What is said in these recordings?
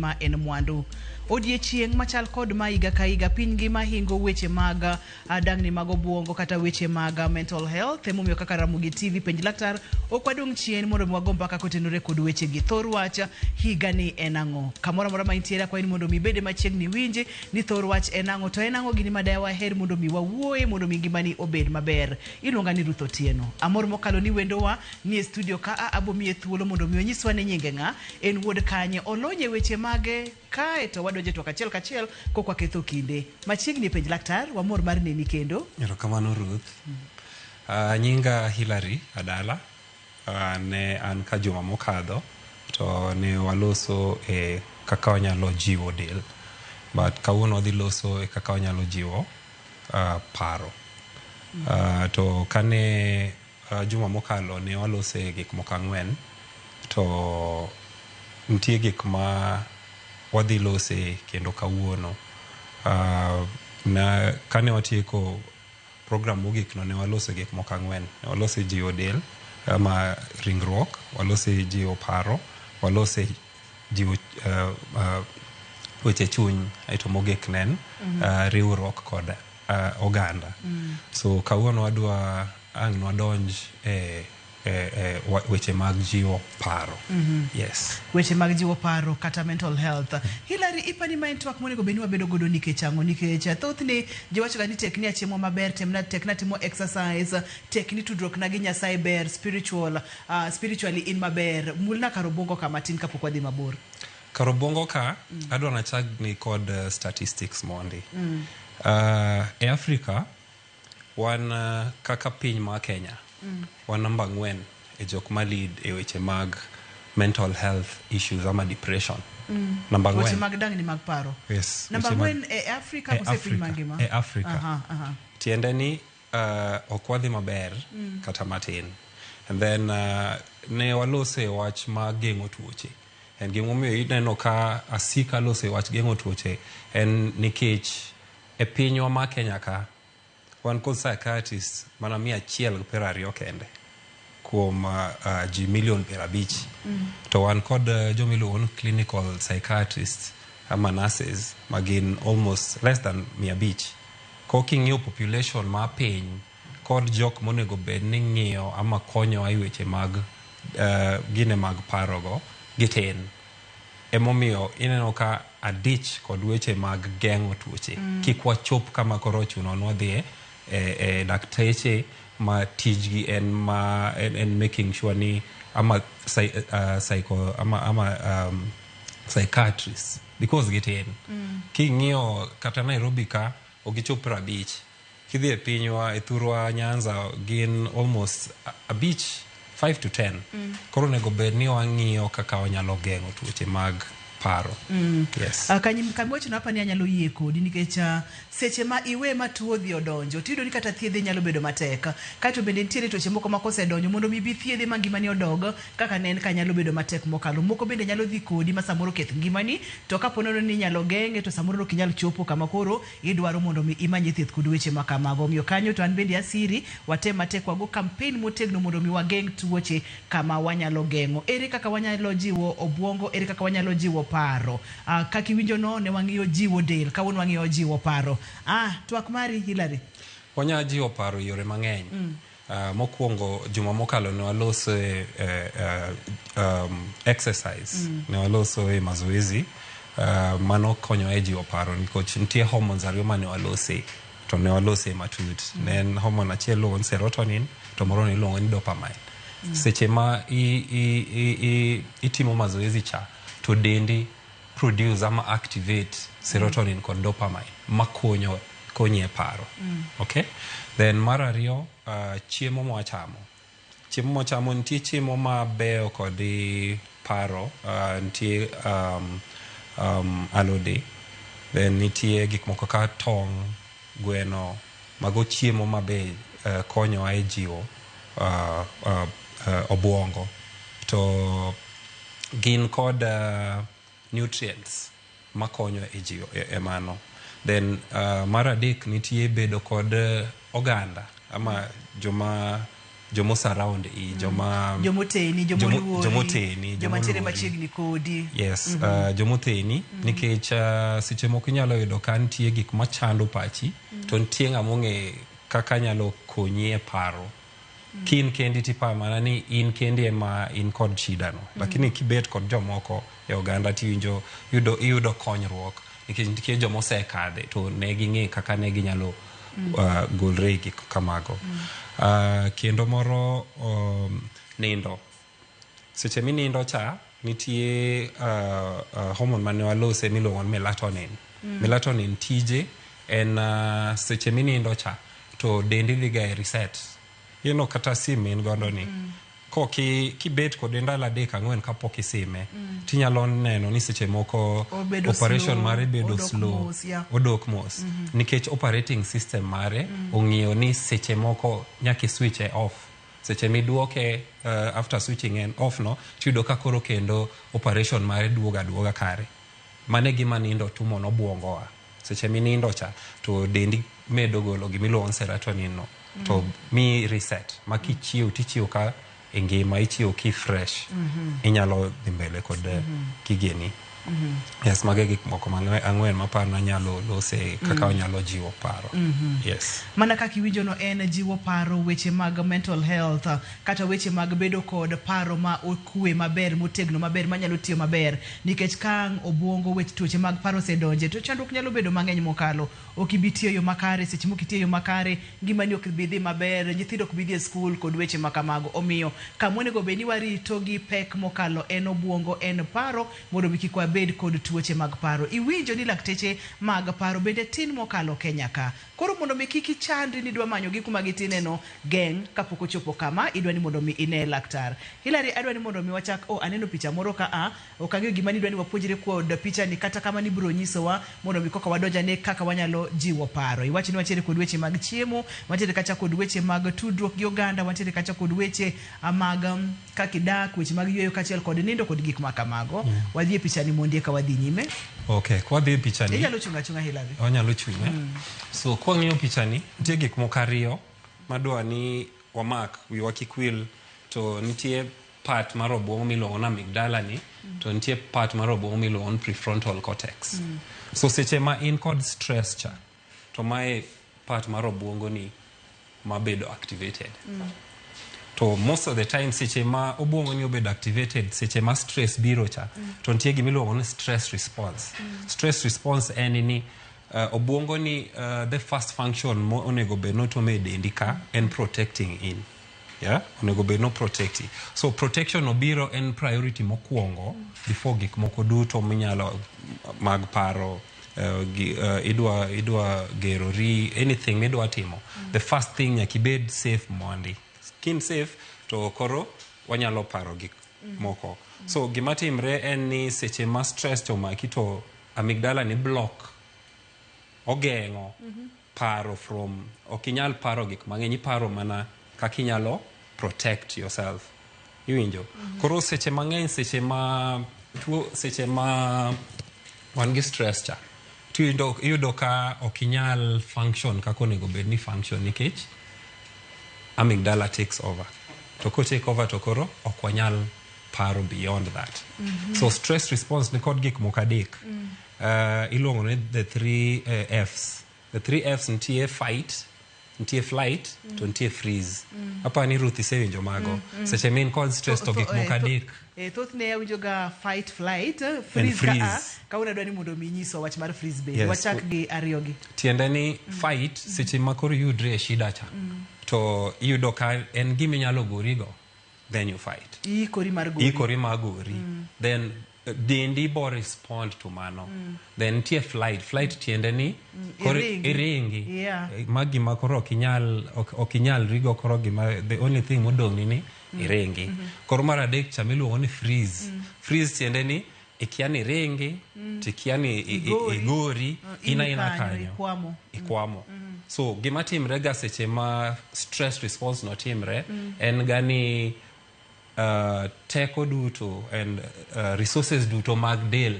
ngima en mwandu. Odiechieng' machal kod ma higa ka higa piny ngima hingo weche mag dang'ni mag obuongo kata weche mag mental health. Emomiyo kaka Ramogi TV penj laktar ok wadong' chien mondo mi wago mbaka kotenore kod weche gi. Thor wach higa ni en ang'o? Kamoro amora ma intiere akwayi ni mondo mi ibede machiegni iwinji ni thor wach en ang'o to en ang'o gini ma dawaher mondo mi wawuoye mondo mi ngimani obed maber. Iluonga ni Ruth Otieno. Amor mokalo ni wendowa ni e studio ka a abo miye thuolo mondo mi onyiswa ni nyinge ng'a, en wuod kanye, olony e weche mage kae to wadonje twak achiel kachiel kok waketho kinde. Machiegni e penj laktar, wamor mar neni kendo. Erokamano Ruth. Nyinga Hilary Adala. Ne an ka juma mokadho to ne waloso e kaka wanyalo jiwo del. But kawuono wadhi loso e kaka wanyalo jiwo paro. To kane juma mokalo ne waloso e gik moko ang'wen to nitie gik ma wadhi lose kendo kawuono. Na kane watieko program mogik no ne waloso gik moko ang'wen. Ne waloso jiwo del ama ringruok, walose jiwo paro, walose jiwo weche chuny, aeto mogik ne en riwruok kod oganda. So kawuono wadwa ang' wadonj e weche mag jiwo paro. Yes. Weche mag jiwo paro kata mental health. Hilary, ipani ma en twak monego bed ni wabedo godo nikech ang'o? Nikech thothne ji wachoga ni tek ni achiemo maber, tek na timo exercise, tek ni tudruok na gi Nyasaye ber, spiritually in maber. Mulna kar obuongo ka matin kapok wadhi mabor. Kar obuongo ka, adwa nachak ni kod statistics mondi. E Afrika, wan kaka piny ma Kenya, wan namba 4 e jok ma lead e weche mag mental health issues ama depression. Namba Weche 4. mag dang'ni mag paro. Yes. Namba weche mag 4 e Afrika e kose piny Afrika, mangima? E Afrika. Aha. Tiende ni ok wadhi maber kata matin. And then ne walose wach mag geng'o tuoche. En gimomiyo ineno ka asika lose wach geng'o tuoche en nikech e pinywa ma Kenya ka wan kod psychiatrists mana 120 kende kuom ji milion 50. To wan kod joma iluongo ni clinical psychiatrists ama nurses ma gin almost less than 500. Koro king'iyo population ma piny kod jok monego bed ni ng'iyo ama konyowa e weche mag gine mag parogo gitin. Emomiyo ineno ka adich kod weche mag geng'o tuoche. Kik wachop kama koro ochuno ni wadhi e dakteche ma tijgi en ma en making sure ni ama psycho ama psychiatrists because gitin. King'iyo kata Nairobi ka ok gichop 50. Kidhi e pinywa e thurwa Nyanza gin almost 5, 5 to 10. Koro onego bed ni wang'iyo kaka wanyalo geng'o tuoche mag paro. Yes. Kamiwacho no apani anyalo yie kodi nikech seche ma iwe ma tuo odhi odonjo tiyudo ni kata thiedhe nyalo bedo matek. Kaeto bende nitiere tuoche moko ma kosedonjo mondo mi bi thiedhe ma ngimani odog kaka ne en ka nyalo bedo matek mokalo. Moko bende nyalo dhi kodi ma samoro keth ngimani to kapo nono ni inyalo geng'e to samoro ok inyal chopo kama koro idwaro mondo mi imanye thieth kod weche ma kamago. Omiyo kanyo to an bende asiri watem matek wago campaign motegno mondo mi wageng' tuoche kama wanyalo geng'o. Ere kaka wanyalo jiwo obuongo, ere kaka wanyalo jiwo paro? Kaka iwinjo no ne wang'iyo jiwo del, kawuono wang'iyo jiwo paro. Twak mari Hilary. Wanyalo jiwo paro e yore mang'eny. Mokwongo juma mokalo ne waloso e exercise. Ne waloso e mazoezi. Mano konyo e jiwo paro nikech nitie hormones ariyo mane walose to ne walose matut. Ne en hormone achiel iluongo ni serotonin to moro ne iluongo ni dopamine. Seche ma itimo mazoezi cha to dendi produce ama activate serotonin kod dopamine makonyo konyi e paro. Okay? Then mar ariyo, chiemo mwachamo. Chiemo mwachamo nitie chiemo mabeyo kod paro, nitie alode, then nitie gik moko kaka tong', gweno, mago chiemo mabe konyowa e jiwo obuongo. To gin kod nutrients makonyo e jiwo e mano. Then mar adek nitie bedo kod oganda ama joma jomo surround i joma Jomoteni, jomoluori, jomoteni, joma ntiere jomoluori. machiegni kodi. Yes, jomotheni nikech seche moko inyalo yudo ka nitie gik machando pachi to nitie ng'ama ong'e kaka nyalo konyi e paro. Kin kendi tiparo mana ni in kendi ema in kod shida no, lakini kibet kod jomoko e oganda tiwinjo iyudo konyruok nikech nitie joma osekadhe to ne ging'e kaka ne ginyalo golre e gik kamago. Kendo moro nindo. Seche minindo cha nitie hormone mane walose miluongo ni melatonin. Melatonin tije en seche minindo cha to dendi dhi ga e reset. Ineno kata sim in godo ni koki kibet kode ndalo 3 4 kapok isime tinyalo neno ni seche moko Obedo operation slow, mare bedo odok slow, mos, yeah. odok mos nikech operating system mare ong'iyo ni seche moko nyaka i-switch e off. Seche miduoke after switching en off no tiyudo ka koro kendo operation mare duogo aduoga kare. Mano e gima nindo timo nobwongowa. Seche minindo cha to dendi medo golo gimiluongo ni serotonin no to mi reset ma kichiew tichiew ka e ngima, ichiew ki fresh, inyalo dhi mbele kod gigeni. Yes, mago e gik moko ang'wen maparo nanyalo lose kaka wanyalo jiwo paro. Yes. Mana kaka iwinjo no en jiwo paro, weche mag mental health kata weche mag bedo kod paro ma okwe maber, motegno maber, manyalo tiyo maber, nikech ka ang' obwongo weche tuoche mag paro osedonje to chandruok nyalo bedo mang'eny mokalo. Ok ibi tiyo e yo makare, seche moko itiyo e yo makare, ngimani ok bi dhi maber, nyithindo ok bi dhi e skul kod weche ma kamago. Omiyo kama onego bed ni warito gi pek mokalo en obwongo, en paro, mondo mi kik wabed kod tuoche mag paro. Iwinjo ni lakteche mag paro bende tin mokalo Kenya ka. Koro mondo mi kik ichandri ni idwa manyogi kuma gitine no, geng' kapok ochopo kama idwa ni mondo mi ine laktar. Hilary, adwa ni mondo mi wachak, oh, aneno picha moro ka a, ok ang'eyo gima nidwa ni wapuonjre kod picha ni, kata kamano ibiro nyisowa mondo mi koka wadonjane kaka wanyalo jiwo paro. Iwacho ni wantiere kod weche mag chiemo, wantiere kacha kod weche mag tudruok gi oganda, wantiere kacha kod weche mag kaka idak, weche mag yueyo kaachiel kod nindo kod gik ma kamago. Wadhi e picha ni mondi eka wadhi nyime. Okay, kwa dhi e picha ni Inyalo chung' achung'a, Hilary. Wanyalo chung', eh? So kwang'iyo picha ni nitie gik moko ariyo madwa ni wamak wiwa kik wil, to nitie part mar obwongo miluongo ni amygdala ni to nitie part mar obwongo miluongo ni prefrontal cortex. So seche ma in kod stress cha to mae part mar obwongo ni mabedo activated. To most of the time seche ma obwongo ni obedo activated, seche ma stress biro cha to nitie gimiluongo ni stress response. Stress response en ni obwongo ni the first function mo onego bed notimo e dendi ka en protecting in. Yeah? Onego bed no protecti. So protection obiro en priority mokwongo before gik moko duto minyalo mag paro idwa gerori, anything midwa timo. The first thing nyaka ibed safe mondi. Kin safe to koro wanyalo paro gik moko. So gima timre en ni seche ma stress to omaki to amygdala ni block ogeng'o paro from ok inyal paro gik mang'eny, iparo mana kaka inyalo protect yourself. Iwinjo? Koro seche mang'eny seche ma tuo, seche ma wan gi stress cha to iyudo ka ok inyal function kaka onego bed ni function nikech amygdala takes over. To ko take over to koro ok wanyal paro beyond that. So stress response ni kod gik moko adek. Iluongo ni the three Fs. The three Fs nitie fight, nitie flight, to nitie freeze. Aparo ni Ruth isewinjo mago. Seche ma in kod stress to gik moko adek. Thothne awinjo ga fight, flight, freeze, freeze. Ka kawuono adwa ni mondo mi inyiswa wach mar freeze bende. Yes. Wachak gi ariyo gi. Tiende ni fight seche ma koro iyudri e shida cha to iyudo ka en gima inyalo gorigo, then you fight. Iikori mar gori. Iikori mar gori. Then dendi bo respond to mano. Then nitie flight. Flight tiende ni koro Iringi. iringi. Yeah. Ma gima koro ok inyal rigo, koro gima the only thing modong' ni ni iringi. Koro mar adek cha miluongo ni freeze. Freeze tiende ni ikia ni iringi, to ikia ni Igori. igori, ina ina kanyo, kanyo. Ikwamo. Ikwamo. So gima timre ga seche ma stress response no timre en ga ni teko duto and resources duto mag del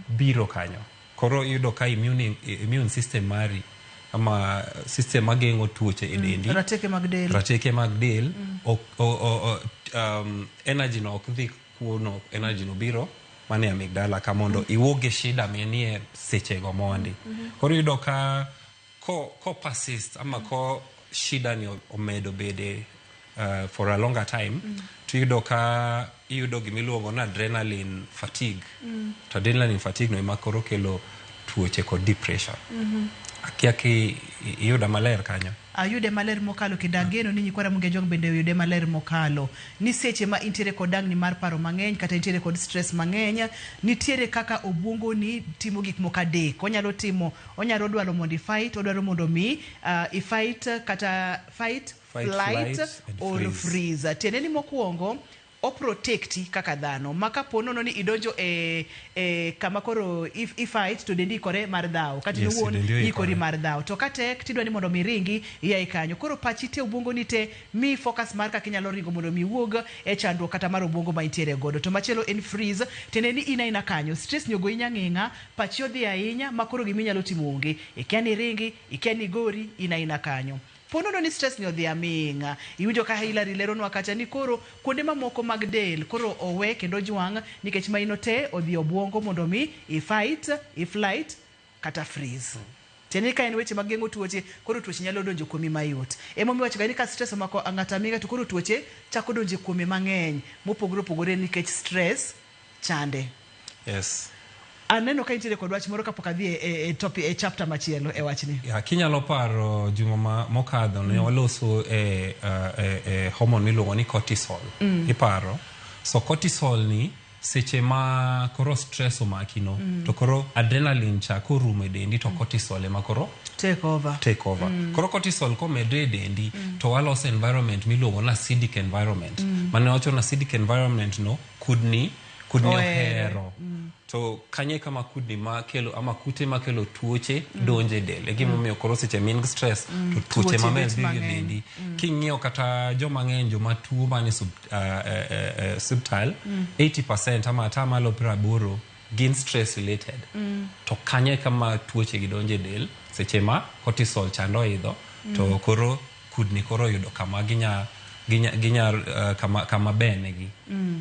biro kanyo. Koro iyudo ka immune system mari ama system mageng'o tuoche e dendi. Rateke mag del. Rateke mag del. Energy no ok dhi kuno, energy no biro mane amygdala ka mondo iwuog e shida manie sechego mondi. Koro iyudo ka ko persist ama ko shida ni omedo bede for a longer time, to iyudo ka iyudo gimiluongo ni adrenaline fatigue. To adrenaline fatigue no ema koro kelo tuoche kod depression. Akia ki iyuda maler kanyo. Ayude maler mokalo, kendo ageno ni nyikwa Ramogi Ajwang' bende oyude maler mokalo. Ni seche ma intiere kod dangni mar paro mang'eny kata intiere kod stress mang'eny, nitiere kaka obwongoni timo gik moko adek. Onyalo timo, onyalo dwaro mondo i-fight, odwaro mondo mi i-fight kata fight, Fight, flight, flight and or freeze. freeze. Tiende ni mokwongo oprotecti kaka dhano ma kapo nono ni idonjo e kama koro i-fight to dendi ikore mar dhawo kata in Yes, owuon dendi oikore. ikori mar dhawo, to ka tek tidwa ni mondo mi ringi ia kanyo, koro pachi te, obwongo ni te mi focus mar kaka inyalo ringo mondo mi iwuog e chandruok kata mar obwongo ma intiere godo. To machielo en freeze, tiende ni in aina kanyo stress ni ogoyi nyang'ing'a, pachi odhi ahinya ma koro giminyalo timo onge, ikia ni ringi, ikia ni gori, in aina kanyo. Ponono ni stress ni odhi aming'a, iwinjo ka Hilary leronwa kacha ni koro kuonde mamoko mag del koro owe kendo jwang' nikech maino te odhi obwongo mondo mi i-fight, i-flight kata freeze. Tiende ni ka en weche mag geng'o tuoche, koro tuoche nyalo donjo kuomi mayot. Emomiyo iwacho ga ni ka stress omako ng'ato aming'a, to koro tuoche chako donjo kuome mang'eny mopogore opogore nikech stress chande. Aneno ka intiere kod wach moro kapok adhi e topic, e chapter machielo e wachni. Ya, kinyalo paro juma ma mokadho ne waloso e hormone miluongo ni cortisol. Iparo? So cortisol ni seche ma koro stress omaki no, to koro adrenaline cha korumo e dendi, to cortisol ema koro take over. Take over. Koro cortisol komedre e dendi, to waloso environment miluongo ni acidic environment. Mane wacho ni acidic environment no kudni Ohere. ohero. To kanye kama kudni makelo ama kute makelo tuoche donjo e del. E gimomiyo koro seche ma in gi stress to tuoche tuoche mang'eny bet biro e mang'eny. Dendi. King'iyo kata joma ng'eny, joma tuo mane subtle, 80% ama 80% gin stress related. To kanye kama tuoche gi donjo e del seche ma cortisol chando idho, to koro kudni koro oyudo kama ginya kama ber negi.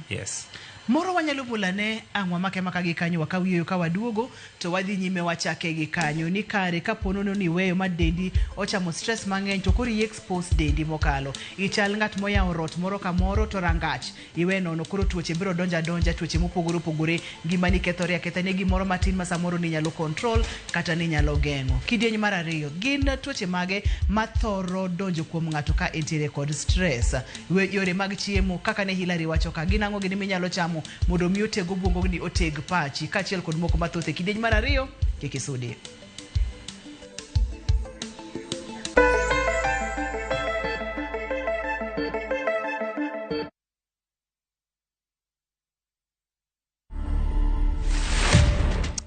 Yes. Moro wanyalo mulane ang' wamake maka gi kanyo wakawiyoyo ka waduogo to wadhi nyime wachake gi kanyo ni kare kapo nono ni iweyo ma dendi ochamo stress mang'eny, to koro i expose dendi mokalo, ichal ng'at moyawo rot moro kamoro to rangach iwe nono, koro tuoche biro donjo adonja, tuoche mopogore opogore, ngimani kethore aketha ne gimoro matin ma samoro ni nyalo control kata ni nyalo geng'o. Kidieny mar ariyo gin tuoche mage mathoro donjo kuom ng'ato ka entiere kod stress? Yore mag chiemo kaka ne Hilary wacho ka gin ang'o gini minyalo chamo mondo mi oteg obwongoni, oteg pachi, kaachiel kod moko mathoth e kidieny mar ariyo. Kik isudi.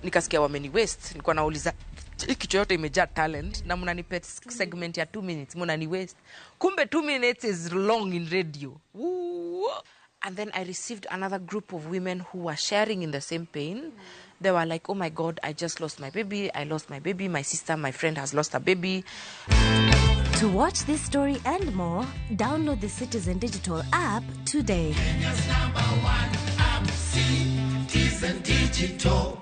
Nikasikia wameni waste. Nilikuwa nauliza, "Hii kichwa yote imejaa talent na mnanipe segment ya 2 minutes, mnani waste." Kumbe 2 minutes is long in radio. Woo. And then I received another group of women who were sharing in the same pain. They were like, "Oh my God, I just lost my baby. I lost my baby. My sister, my friend has lost a baby." To watch this story and more, download the Citizen Digital app today. Kenya's number one app, Citizen Digital.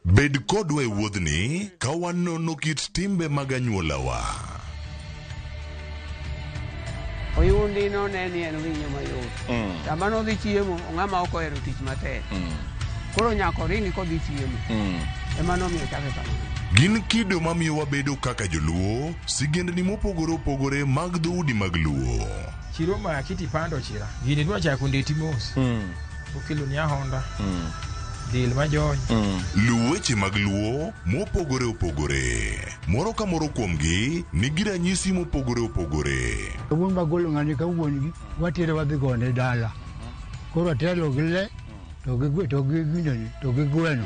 Bed kodwa e wuodhni ka wanono kit timbe mag anyuolawa. Oyundi none ni en winyo mayot. Sama nodhi chiemo, ng'ama ok ohero tich matek. Koro nyaka oringi kodhi chiemo. Ema nomiyo chake kamano. Gin kido mamiyo wabedo kaka joluo, sigendni mopogore opogore mag dhoudi mag luo. Chiro maki tipando chira gini dwa chako ndeti mos okelo ni ahonda del majony. Luw weche mag luo mopogore opogore. Moro ka moro kuomgi nigi ranyisi mopogore opogore. Wuon bagolo ng'ani ka wuon gi watere wadhi gone dala. Koro atelo gi le to gi to gi ginene to gi gweno.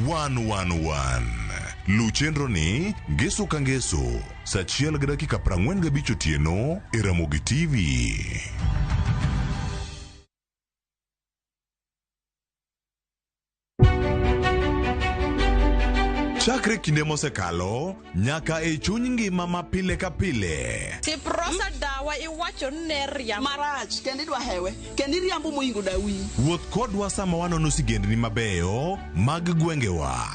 111. Luw chenro ni ngeso ka ngeso sa 1:45 otieno e Ramogi TV. Chakre kinde mosekalo nyaka e chuny ngima ma pile ka pile. Tiprosa dawa iwacho ni ne riambo. Marach kendo idwa hewe kendo iriambo moingo dawi. Wuoth kodwa sama wanono sigendni mabeyo mag gwengewa.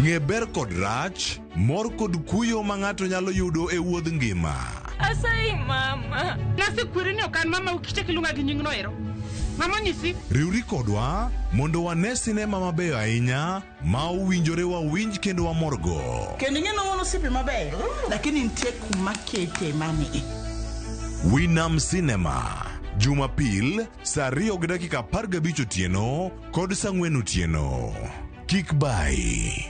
Ng'e ber kod rach, mor kod kuyo ma ng'ato nyalo yudo e wuodh ngima. Asayi mama. Nasekweri ni ok an mama ukichak iluonga gi nyingno ero. Mama onyisi. Riwri kodwa mondo wane sinema mabeyo ahinya ma owinjore wawinj kendo wamorgo. Kendo ing'e nong'ono osiepe maber lakini nitie kuma kete mani. Winam Cinema Jumapil saa 2:15 otieno kod saa 4 otieno. Kik bayi.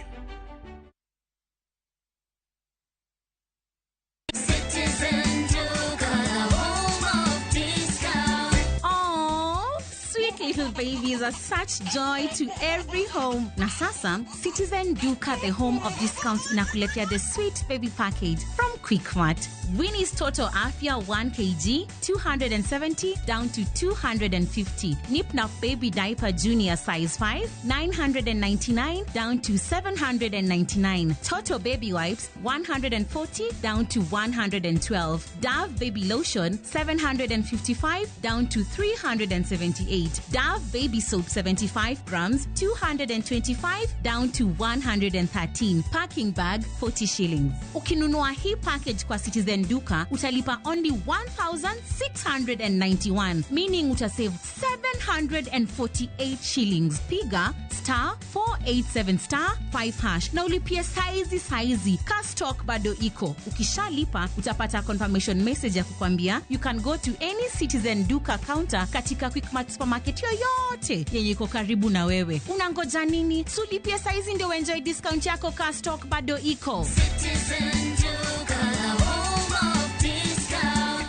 Citizen Duka, the home of discount. Aww, sweet little babies are such joy to every home. Na sasa, Citizen Duka, the home of discounts, inakuletea the sweet baby package from Quickmart. Winnie's Total Afya 1 kg, 270 down to 250. Nip Nap Baby Diaper Junior size 5, 999 down to 799. Toto Baby Wipes 140 down to 112. Dove Baby Lotion 755 down to 378. Dove Baby Soap 75 grams 225 down to 113. Packing bag 40 shillings. Ukinunua hii package kwa Citizen Duka utalipa only 1691, meaning utasave 748 shillings. Piga star 487 star 5 hash na ulipie saizi saizi ka stock bado iko. Ukishalipa utapata confirmation message ya kukwambia you can go to any Citizen Duka counter katika Quickmart supermarket yoyote yenye iko karibu na wewe. Unangoja nini? Sulipie saizi ndio uenjoy discount yako ka stock bado iko. Citizen Duka, the home of discount.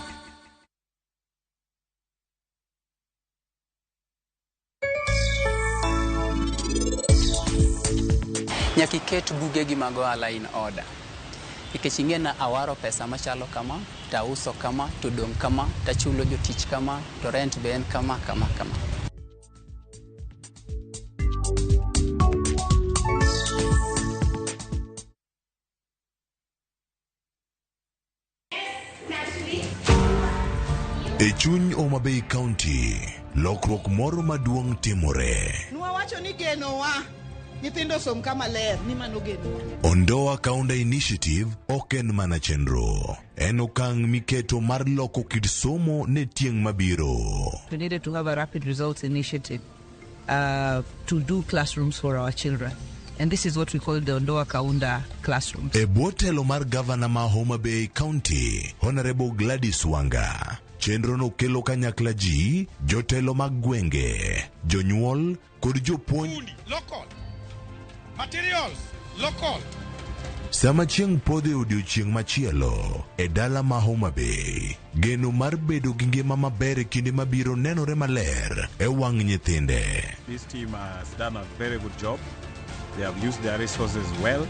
Nyaka iket bugegi mag ohala in order. Nikech ing'e na awaro pesa machalo kama, tauso kama, to dong' kama, tachulo jotich kama, to rent be en kama, kama, kama. E chuny Homa Bay County, lokruok moro maduong' timore. Nwawacho ni genowa nyithindo osom kama ler ni mano genowa. Ondoa Kaunda Initiative ok en mana chenro. En okang' miketo mar loko kit somo ne tieng' mabiro. We needed to have a rapid results initiative to do classrooms for our children. And this is what we call the Ondoa Kaunda classrooms. E bwo telo mar gavana ma Homa Bay County, Honorable Gladys Wanga. Chenro no kelo kanyakla ji, jotelo mag gwenge, jonyuol kod jopuonj. Local. Materials. Local. Sama chieng' podho e odiochieng' machielo e dala ma Homa Bay, geno mar bedo gi ngima maber e kinde mabiro nenore maler e wang' nyithinde. This team has done a very good job. They have used their resources well.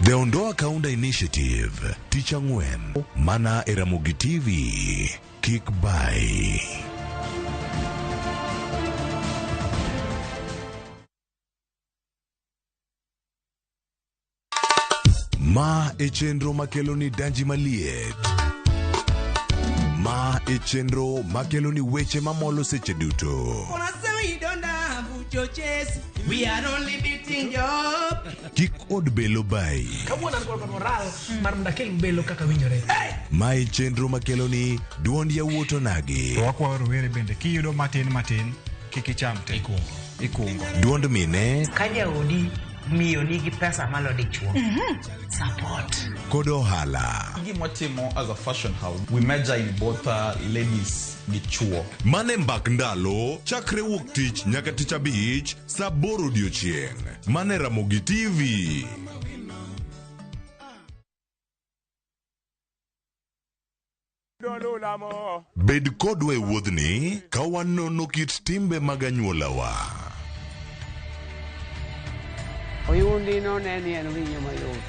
The Ondoa Kaunda Initiative, tich ang'wen, mana e Ramogi TV. Kik bai. Ma e chenro makelo ni danji maliet. Ma e chenro makelo ni weche mamolo seche duto. We don't have churches. We are only beating job. Kik od belo bai. Kawuono an kod moral mar mondo akel belo kaka winjore. Ma e chenro makelo ni duond yawuot onagi. To wakwayo rowere bende kiyudo matin matin kik icham te. Ikungo. Duond mine Ka jaodi miyo nigi pesa malo dichuo. Support. kod ohala. Gima watimo as a fashion house, we major in both ladies gi chuo. Mane mbak ndalo chakre wuok tich nyaka tich abich saa aboro odiochieng'. Mane Ramogi TV. Bed kodwa e wuodhni ka wanono kit timbe mag anyuolawa. Oyundi none ni en winyo mayot.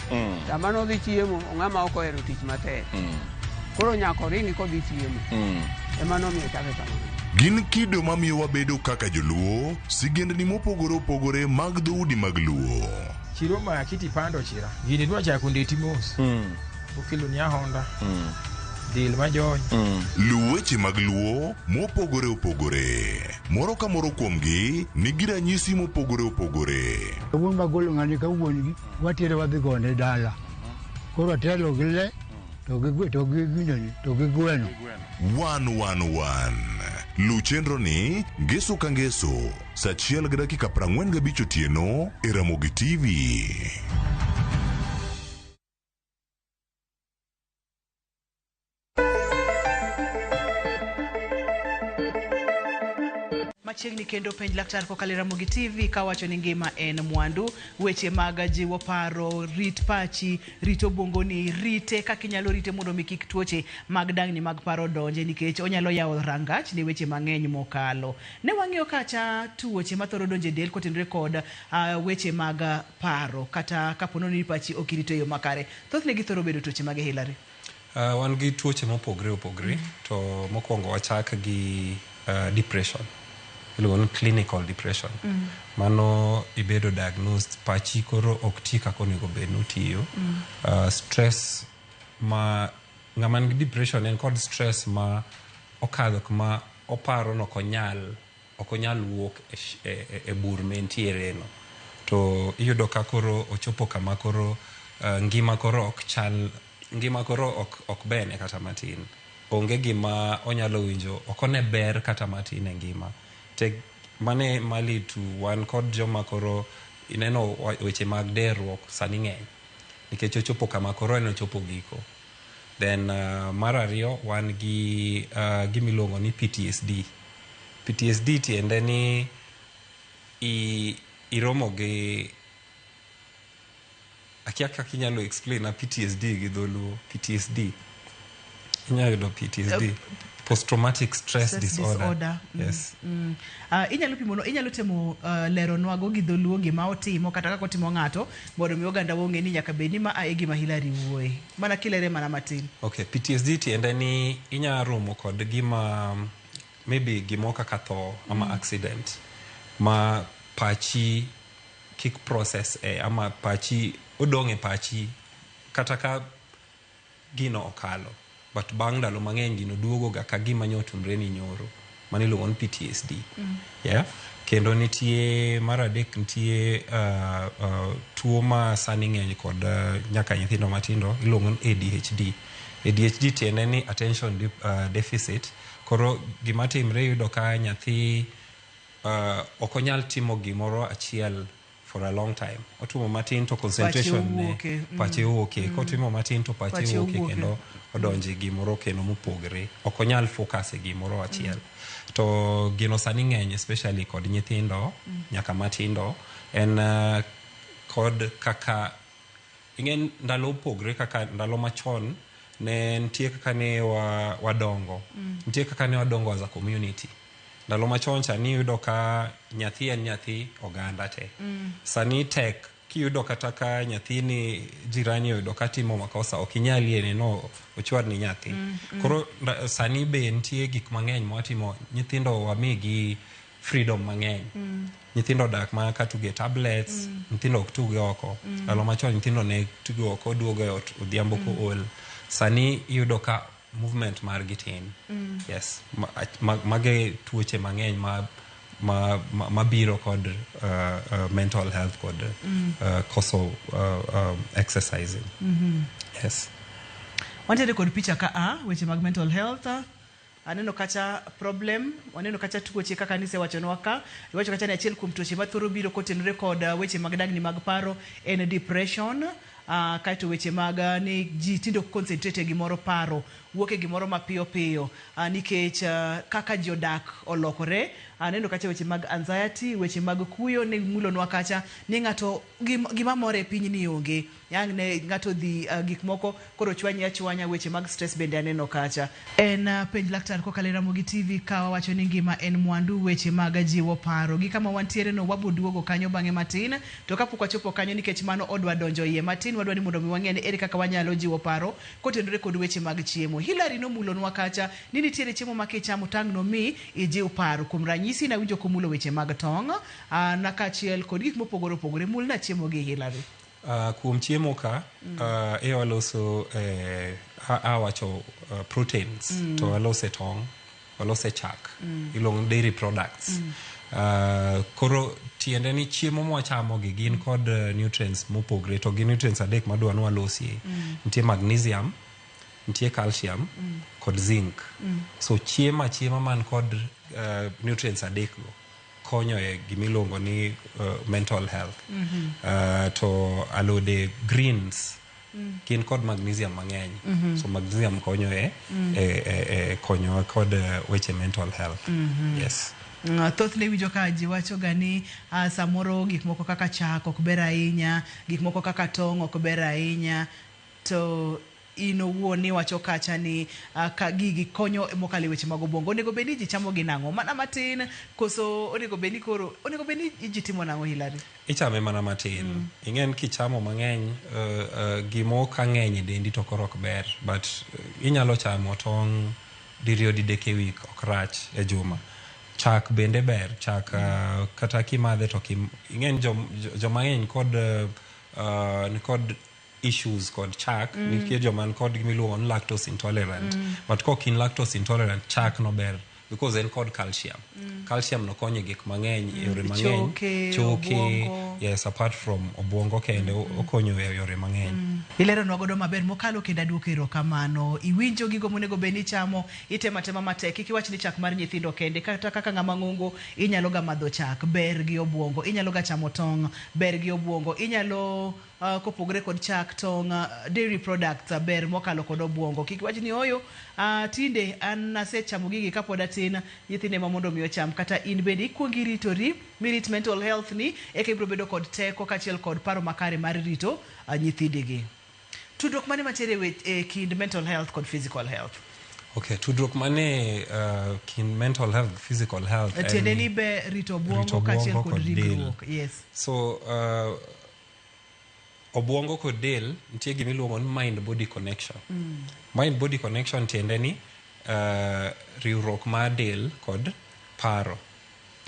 Sama nodhi chiemo, ong'ama ok ohero tich matek. Koro nyaka oringi kodhi chiemo. Ema nomiyo ochake kamano. Gin kido mamiyo wabedo kaka joluo, sigendni mopogore opogore mag dhoudi mag luo. Chiro ma kiti pando chira. Gini dwa chako ndeti mos. Okelo ni ahonda. Del majony. Luw weche mag luo mopogore opogore. Moro ka moro kuomgi nigi ranyisi mopogore opogore. Wuon magolo ng'ani ka wuon gi watere wadhi gone dala. Koro atelo gi le to gi to gi ginene to gi gweno. 111 Luw chenro ni ngeso ka ngeso saa 1:45 otieno e Ramogi TV. Machiegni kendo penj laktar kokalo e Ramogi TV kawacho ni ngima en mwandu. Weche mag jiwo paro, rit pachi, rit obwongoni, rite kaka inyalo rite mondo mi kik tuoche mag dang'ni mag paro donje nikech onyalo yawo rangach ne weche mang'eny mokalo. Ne wang'iyo kacha tuoche mathoro donjo e del kotenore kod weche mag paro kata kapo ni pachi ok irito e yo makare. Thothne githoro bedo tuoche mage Hillary. Wan gi tuoche mopogre opogre to mokwongo wachak gi depression. Iluongo ni clinical depression. Mano ibedo diagnosed, pachi koro ok ti kaka onego bed ni otiyo. Stress ma ng'ama nigi depression en kod stress ma okadho kuma oparo ni ok onyal wuok e bur ma entiere no. To iyudo ka koro ochopo kama koro ngima koro ok chal, ngima koro ok bene kata matin. Onge gima onyalo winjo, ok one ber kata matin e ngima. Te mane mali to wan kod joma koro ineno weche mag derruok sani ng'eny nikech ochopo kama koro en ochopo giko. Then mar ariyo wan gi gimiluongo ni PTSD. PTSD tiende ni iromo gi akia kaka inyalo explain na PTSD gi dholuo. PTSD inyalo yudo PTSD post traumatic stress disorder. Yes. Inyalo pimo, inyalo temo leronwago gi dholuo gima otimo kata kaka otimo ng'ato mondo mi oganda ong'e ni nyaka bed ni ma e gima Hillary wuoye. Mana kilere mana matin. Okay, PTSD tiende ni inyalo romo kod gima maybe gimoro kaka tho ama accident ma pachi kik process ama pachi odong' e pachi kata ka gino okalo. But bang' ndalo mang'eny gino duogo ga ka gima nyotimre ni nyoro. Mano iluongo ni PTSD. Yeah. Kendo nitie mar adek nitie tuo ma sani ng'eny kod nyaka nyithindo matindo iluongo ni ADHD. ADHD tiende ni attention deficit. Koro gima timre iyudo ka nyathi ok onyal timo gimoro achiel for a long time. Otimo matin to concentration ne pache wuoke. Kotimo matin to pache wuoke kendo odonje gimoro kendo mopogre. Ok onyal focus e gimoro achiel. To gino sani ng'eny especially kod nyithindo nyaka matindo en kod kaka ing'e ndalo opogre kaka ndalo machon ne nitie kaka ne wadongo. Nitie kaka ne wadongo as a community. Ndalo machon cha niyudo ka nyathi en nyathi oganda te. Sani tek kiyudo kata ka nyathini jirani oyudo ka timo makosa ok inyal yiene no ochwad ni nyathi. Koro sani be nitie gik mang'eny mwatimo nyithindo wamigi freedom mang'eny. Nyithindo dak ma ka tuge tablets, nyithindo ok tuge oko. Ndalo machon nyithindo ne tugo oko duogo e ot odhiambo kool. Sani iyudo ka movement margi tin. Yes, mage tuoche mang'eny ma biro kod mental health kod koso exercising. Yes. Wantiere kod picha ka a weche mag mental health. Aneno kacha problem, waneno kacha tuoche kaka nisewachonwa ka. Iwacho kacha ni achiel kuom tuoche mathoro biro kotenore kod weche mag dagni mag paro en depression. Kaeto weche mag ni ji tinde ok concentrate e gimoro paro wuok e gimoro mapiyo piyo nikech kaka ji odak olokore. Aneno kacha weche mag anxiety, weche mag kuyo ne mulonwa kacha ni ng'ato gima more e piny ni onge. Yang ne ng'ato dhi gik moko koro chwanyi achwanya, weche mag stress bende aneno kacha. En penj laktar kokalo e Ramogi TV ka wawacho ni ngima en mwandu, weche mag jiwo paro. Gi kama wantiere no wabo duogo kanyo bang'e matin, to kapok wachopo kanyo nikech mano odwa donjo iye matin, wadwa ni mondo mi wang'e ni ere kaka wanyalo jiwo paro kotenore kod weche mag chiemo. Hillary nomulonwa kacha ni nitiere chiemo ma kichamo tang' nomi ijiw paro. Kuom ranyisi nawinjo komulo weche mag tong' na kaachiel kod gik mopogore opogore. Mulna chiemo gi Hillary. Kuom chiemo ka e waloso awacho proteins to walose tong', walose chak iluongo ni dairy products. Koro tiende ni chiemo mwachamo gi gin kod nutrients mopogre to gin nutrients adek madwa ni walosie. Nitie magnesium, nitie calcium kod zinc. So chiemo achiema man kod nutrients adek go konyo e gimiluongo ni mental health. To alode greens gin kod magnesium mang'eny. So magnesium konyo e, e konyo kod weche mental health. Yes. Thothne iwinjo ka ji wacho ga ni samoro gik moko kaka chak ok ber ahinya, gik moko kaka tong' ok ber ahinya, to in owuon iwacho kacha ni ka gigi konyo mokalo e weche mag obwongo. Onego bed ni ji chamo gi nang'o? Mana matin koso onego bed ni koro onego bed ni ji timo nang'o Hillary? Ichame mana matin. Ing'e ni kichamo mang'eny gimo ka ng'eny e dendi to koro ok ber. But inyalo chamo tong' diriyo didek e week ok rach e juma. Chak bende ber. Chak kata kimadhe to ing'e ni joma ng'eny kod nikod issues kod chak. Nitie joma nikod gimiluongo ni lactose intolerant. But kok in lactose intolerant, chak no ber because en kod calcium. Calcium no konyo e gik mang'eny e yore mang'eny. Choke, Choke, obwongo. yes, apart from obwongo kende okonyo e yore mang'eny. Ileronwa godo maber mokalo kendo aduoko erokamano. Iwinjo gigo monego bed ni ichamo, itemo atema matek. Kik iwach ni chak mar nyithindo kende, kata kaka ng'ama ng'ongo inyalo ga madho chak, ber gi obwongo. Inyalo ga chamo tong', ber gi obwongo. Inyalo kopogore kod chak, tong', dairy products ber mokalo kod obwongo. Kik iwach ni oyo, tinde an nasechamo gigi kapod atin, nyithindo ema mondo mi ocham. Kata in bende ikuong iritori, mirit mental health ni, eka ibiro bedo kod teko kaachiel kod paro makare mar rito nyithindigi. Tudruok mane mantiere e kind mental health kod physical health? Okay, tudruok mane kind mental health, physical health. Tiende ni be rito obwongo kaachiel kod ringruok. Yes. So obwongo kod del nitie gima iluongo ni mind body connection. Mind body connection tiende ni riwruok mar del kod paro.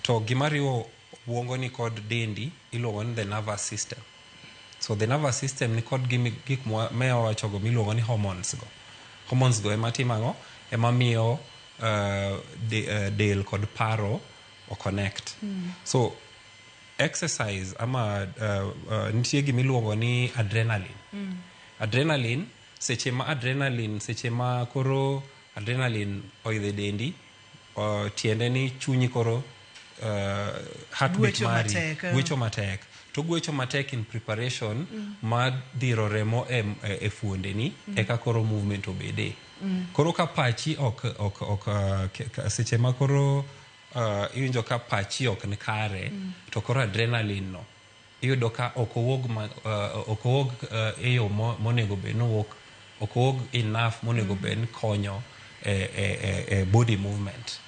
To gima riwo obwongo ni kod dendi iluongo ni the nervous system. So the nervous system ni kod gik ma wawachogo miluongo ni hormones go. Hormones go ema timo ang'o? Ema miyo del kod paro o connect. So exercise ama nitie gima iluongo ni adrenaline. Adrenaline, seche ma koro adrenaline oidho e dendi, tiende ni chunyi koro heartbeat mari gwecho matek. To gwecho matek in preparation mar dhiro remo e fuondeni eka koro movement obede. Koro ka pachi ok seche ma koro iwinjo ka pachi ok ni kare, to koro adrenaline no iyudo ka ok owuog e yo monego bed ni owuok, ok owuog enough monego bed ni konyo e body movement.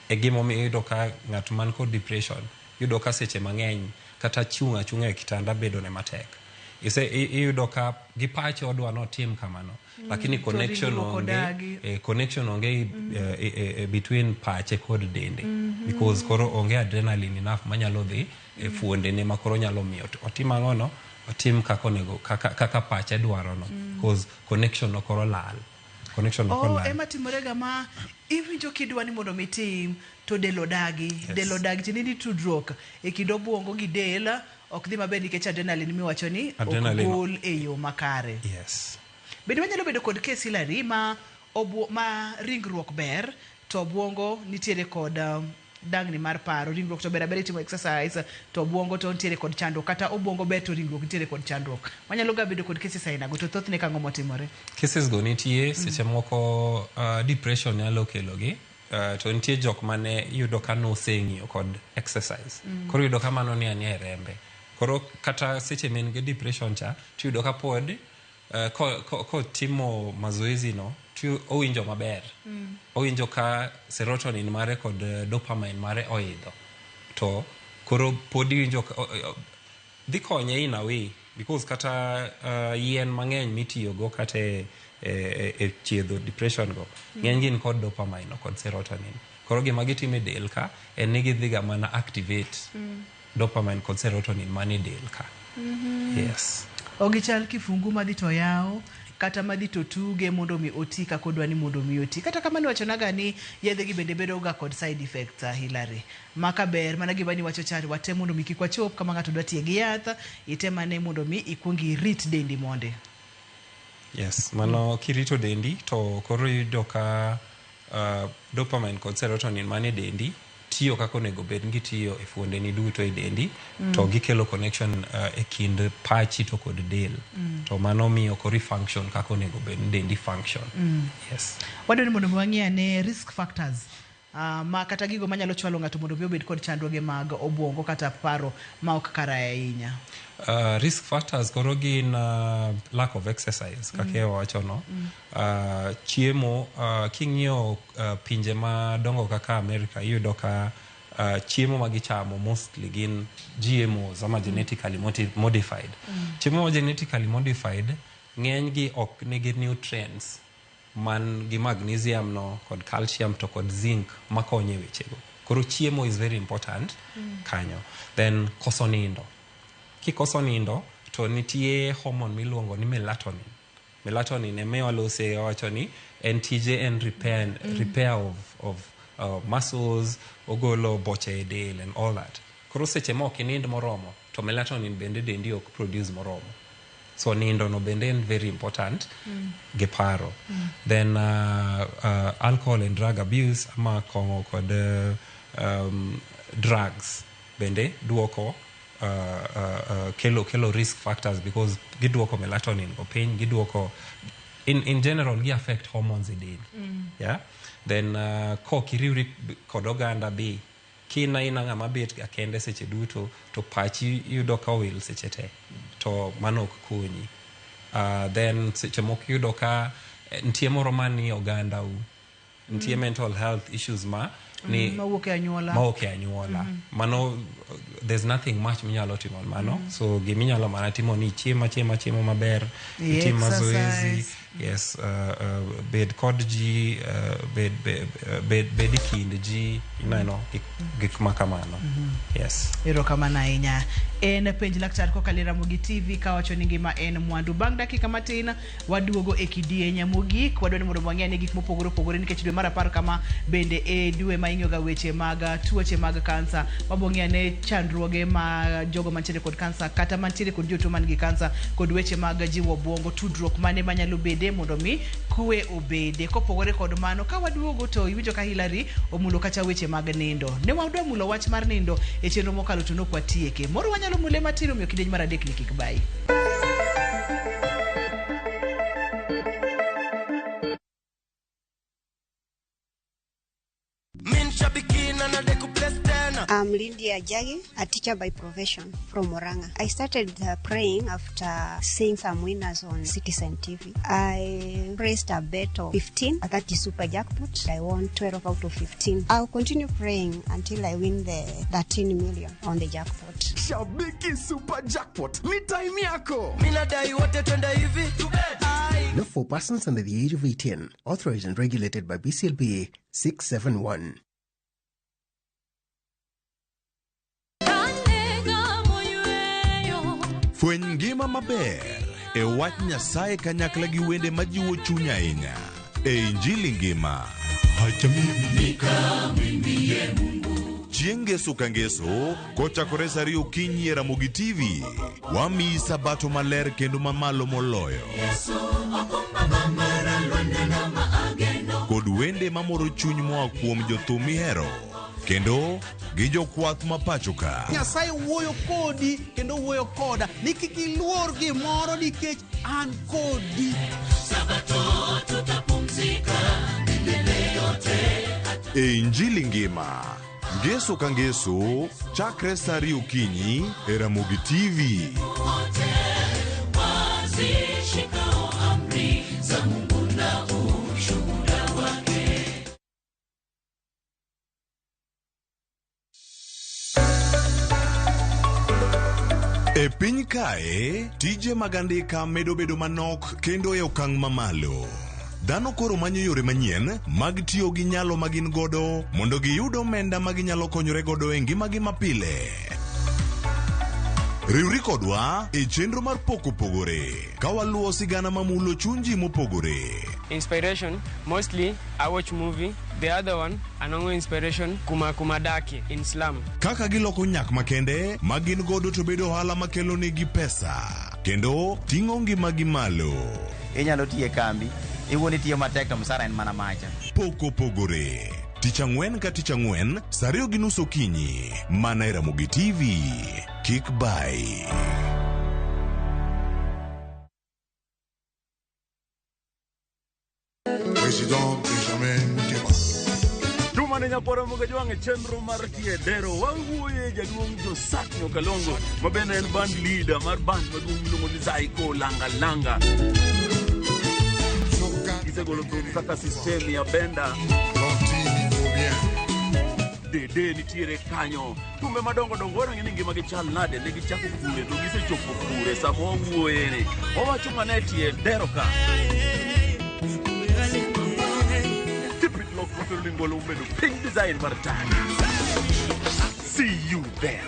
E gimomiyo iyudo ka ng'at man kod depression iyudo ka seche mang'eny kata chung' achung'a e kitanda bedo ne matek. Iyudo ka gi pache odwa notim kamano, lakini connection onge, connection onge between pache kod dende, because koro onge adrenaline enough manyalo dhi e fuondene ma koro nyalo miyo otim ang'ono, otim kaka onego, kaka pache dwaro no, because connection no koro lal. Connection no koro lal. Ema timore ga ma iwinjo kidwa ni mondo mitim to del odagi. Yes. Del odagi tiende ni tudruok e kind obwongo gi del ok dhi maber nikech adrenaline miwacho ni ok gol e yo makare. Yes. Bende wanyalo bedo kod kes Hillary ma ringruok ber to obwongo nitiere kod dangni mar paro. Ringruok to ber aber itimo exercise to obwongo to nitiere kod chandruok, kata obwongo ber to ringruok nitiere kod chandruok. Wanyalo ga bedo kod cases aina go to thothne kang'o motimore? Cases go nitie seche moko depression nyalo kelogi. To nitie jok mane iyudo ka noseng'iyo kod exercise. Koro iyudo ka mano ni anie rembe. Koro kata seche ma en gi depression cha, tiyudo ka pod kotimo mazoezi no, owinjo maber. Owinjo ka serotonin mare kod dopamine mare oidho. To koro pod iwinjo dhi konye in a way, because kata yien mang'eny mitiyogo kata e chiedho depression go ng'eny gin kod dopamine kod serotonin. Koro gima gitimo e del ka en ni gidhiga mana activate dopamine kod serotonin man e del ka. Yes. Ok gichal kifungu madhi to yawo kata madhi to tuge mondo mi oti kaka odwa ni mondo mi oti. Kata kamano iwachonaga ni yedhe gi bende bedo ga kod side effects, Hillary. Maka ber mana gima niwacho cha, watem mondo mi kik wachop kama ng'ato dwa tiye gi yath, item ane mondo mi ikuong irit dendi monde. Yes, mano kirito dendi to koro iyudo ka dopamine kod serotonin man e dendi tiyo kaka onego bed ni gitiyo e fuondeni duto e dendi to gikelo connection e kind pachi to kod del to mano miyo koro i function kaka onego bed ni dendi function. Yes. Wadwa ni mondo mi wang'i ane risk factors ma kata gigo manyalo chwalo ng'ato mondo mi obed kod chandruoge mag obuongo kata paro ma ok kare ahinya. Risk factors koro gin lack of exercise kaka wawacho no. Chiemo, king'iyo pinje madongo kaka America, iyudo ka chiemo ma gichamo mostly gin GMOs ama genetically modified. Chiemo ma genetically modified ng'eny gi ok nigi nutrients man gi magnesium no kod calcium to kod zinc makonyo e wechego. Koro chiemo is very important kanyo. Then koso nindo. Kikoso nindo to nitie hormone miluongo ni melatonin. Melatonin ema walose wawacho ni en tije en repair, repair of muscles, ogolo boche e del and all that. Koro seche ma ok inind moromo to melatonin bende dendi ok produce moromo. So nindo no bende en very important gi paro. Then alcohol and drug abuse ama kong'o kod drugs bende duoko kelo risk factors because giduoko melatonin go piny, giduoko in general gi affect hormones e del. Yeah? Then kok iriwri kod oganda be kin aina ng'ama bet ga kende seche duto to pachi yudo ka owil seche te to mano ok konyi. Then seche moko iyudo ka nitie moro mani oganda u nitie mental health issues ma ni mawuok e anyuola. Mawuok e anyuola. Mano there's nothing much minyalo timo mano. So giminyalo mana timo ni ichiem achiema chiemo maber, itim mazoezi, exercise. Yes, bed kod ji, bed e kind ji, ineno gik ma kamano. Yes. Erokamano ahinya. En penj laktar kokalo e Ramogi TV kawacho ni ngima en mwandu. Bang' dakika matin waduogo e kidieny mogik. Wadwa ni mondo wang'e ane gik mopogore opogore nikech dwe mar 10 kama bende e dwe ma ing'iyo ga weche mag tuoche mag kansa. Wabo ng'iyo ane chandruoge ma jogo mantiere kod kansa kata mantiere kod jotuo man gi kansa kod weche mag jiwo obwongo, tudruok mane manyalo bede mondo mi kwe obede. Kopogore kod mano, ka waduogo to iwinjo ka Hillary omulo kacha weche mag nindo. Ne wadwa mulo wach mar nindo e chenro mokalo to nok watieke. Moro wanyalo mule matin, omiyo kidieny mar 3 ni kik bayi. I'm Lydia Jagi, a teacher by profession from Murang'a. I started praying after seeing some winners on Citizen TV. I placed a bet of 15, that is super jackpot. I won 12 out of 15. I'll continue praying until I win the 13 million on the jackpot. Shabiki Super Jackpot ni time yako. Minadai wote twende hivi. Not for persons under the age of 18. Authorized and regulated by BCLBA 671. Fweny ngima maber e wach Nyasaye kanyakla gi wende majiwo chuny ahinya e Injili ngima. Chieng' Ngeso ka Ngeso kochakore sa 2 okinyi e Ramogi TV, wamiyi sabato maler kendo mamalo moloyo kod wende mamoro chuny moa kuom jothum mihero kendo gi jokwath ma pacho ka. Nyasaye wuoyo kodi kendo wuoyo koda ni kik iluor gimoro nikech an kodi. Sabato tutapumzika milele yote. E Injili ngima, Ngeso ka Ngeso, chakre sa 2 okinyi e Ramogi TV. Wote wazishikao amri za Mungu na ushuhuda wake. E piny kae, tije mag andika medo bedo manok kendo e okang' mamalo. Dhano koro manyo yore manyien mag tiyo gi nyalo ma gin godo mondo giyud omenda ma ginyalo konyore godo e ngimagi mapile. Riwri kodwa e chenro mar Pok Opogore ka waluwo sigana mamulo chuny ji mopogore. Inspiration, mostly I watch movie. The other one, anongo inspiration kuma kuma daki in slum. Kaka giloko nyak makende ma gin godo to bedo ohala makelo negi pesa kendo ting'o ngimagi malo. Inyalo tiyo e kambi, iwuon itiyo matek to msara en mana macha. Pok Opogore. Tich ang'wen ka tich ang'wen, saa 2:30 okinyi, mana e Ramogi TV. Kik bai. President Benjamin Mkapa. Juma ne nyakwara Mogajwang' e chenro mar tie dero wawuoye jaduong' Josak Nyokalongo ma bende en band leader mar band maduong' miluongo ni Zaiko Langa Langa. Gisegolo thum kaka System ya Benda. Dede nitiere kanyo. Thumbe madongo dongo warang'e ni ngima gi chal nade ne gichako kure to gisechopo kure sama wawuoye ni. Wawacho mana e tie dero ka. Keep it locked for Lingolo Umedo Pink Design Martani. See you there.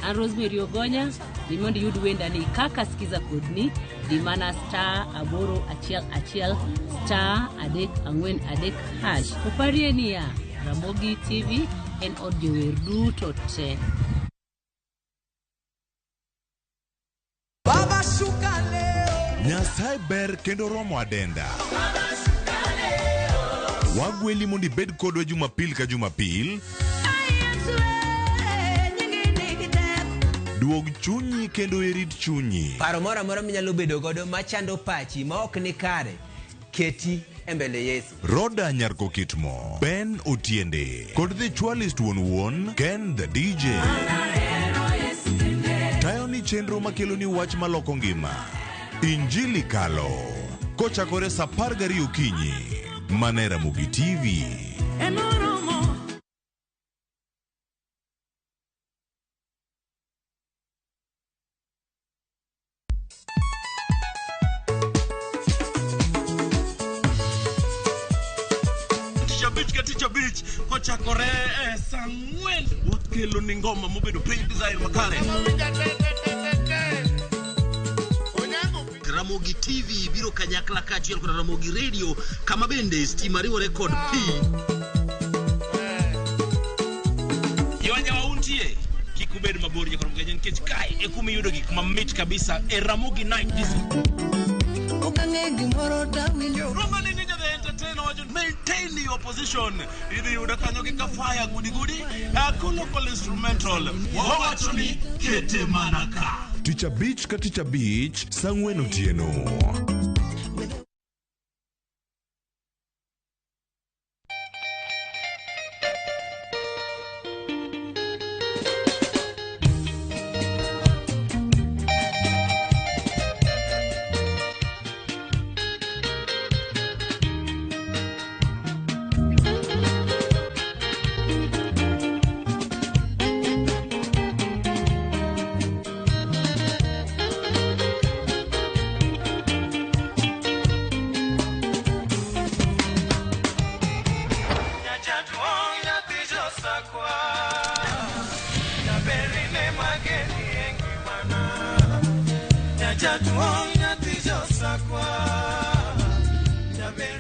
An Rosemary Ogonya, dhi mondo iyud wendani kaka sikiza kodni, dhi mana *811 *343 hash. To parie niya, Ramogi TV en od jower duto te. Baba shuka leo. Nyasaye ber kendo romo adenda. Wagweli mondo ibed kodwa Jumapil ka Jumapil. Duog chunyi kendo irit chunyi. Paro moro amora minyalo bedo godo machando pachi ma ok ni kare, keti e mbele Yesu. Roda Nyarkokitmo, Ben Otiende, kod The Chwalist wuon wuon, Ken the DJ. Tayo ni chenro makelo ni wach maloko ngima. Injili Kalo. Kochakore saa 12 okinyi. Mana e Ramogi TV. Tich abich ka tich abich kochakore e saa 4 wakelo ni ngoma mobedo piny design makare. Ramogi TV biro kanyakla kaachiel kod Ramogi Radio kama bende stima riwore kod pi. Jowanja untie kik ubed mabor nyakoro mgenye nikech kae e kuma iyudo gik mamit kabisa e Ramogi Night Disco. Okang'e gimoro tawinjo. Roma ni ninja the entertainer wacho maintain your position. Idhi yudo kanyo gi kafaya gudi gudi local instrumental. Wawacho ni kete mana ka. Tich abich ka tich abich, saa 4 otieno.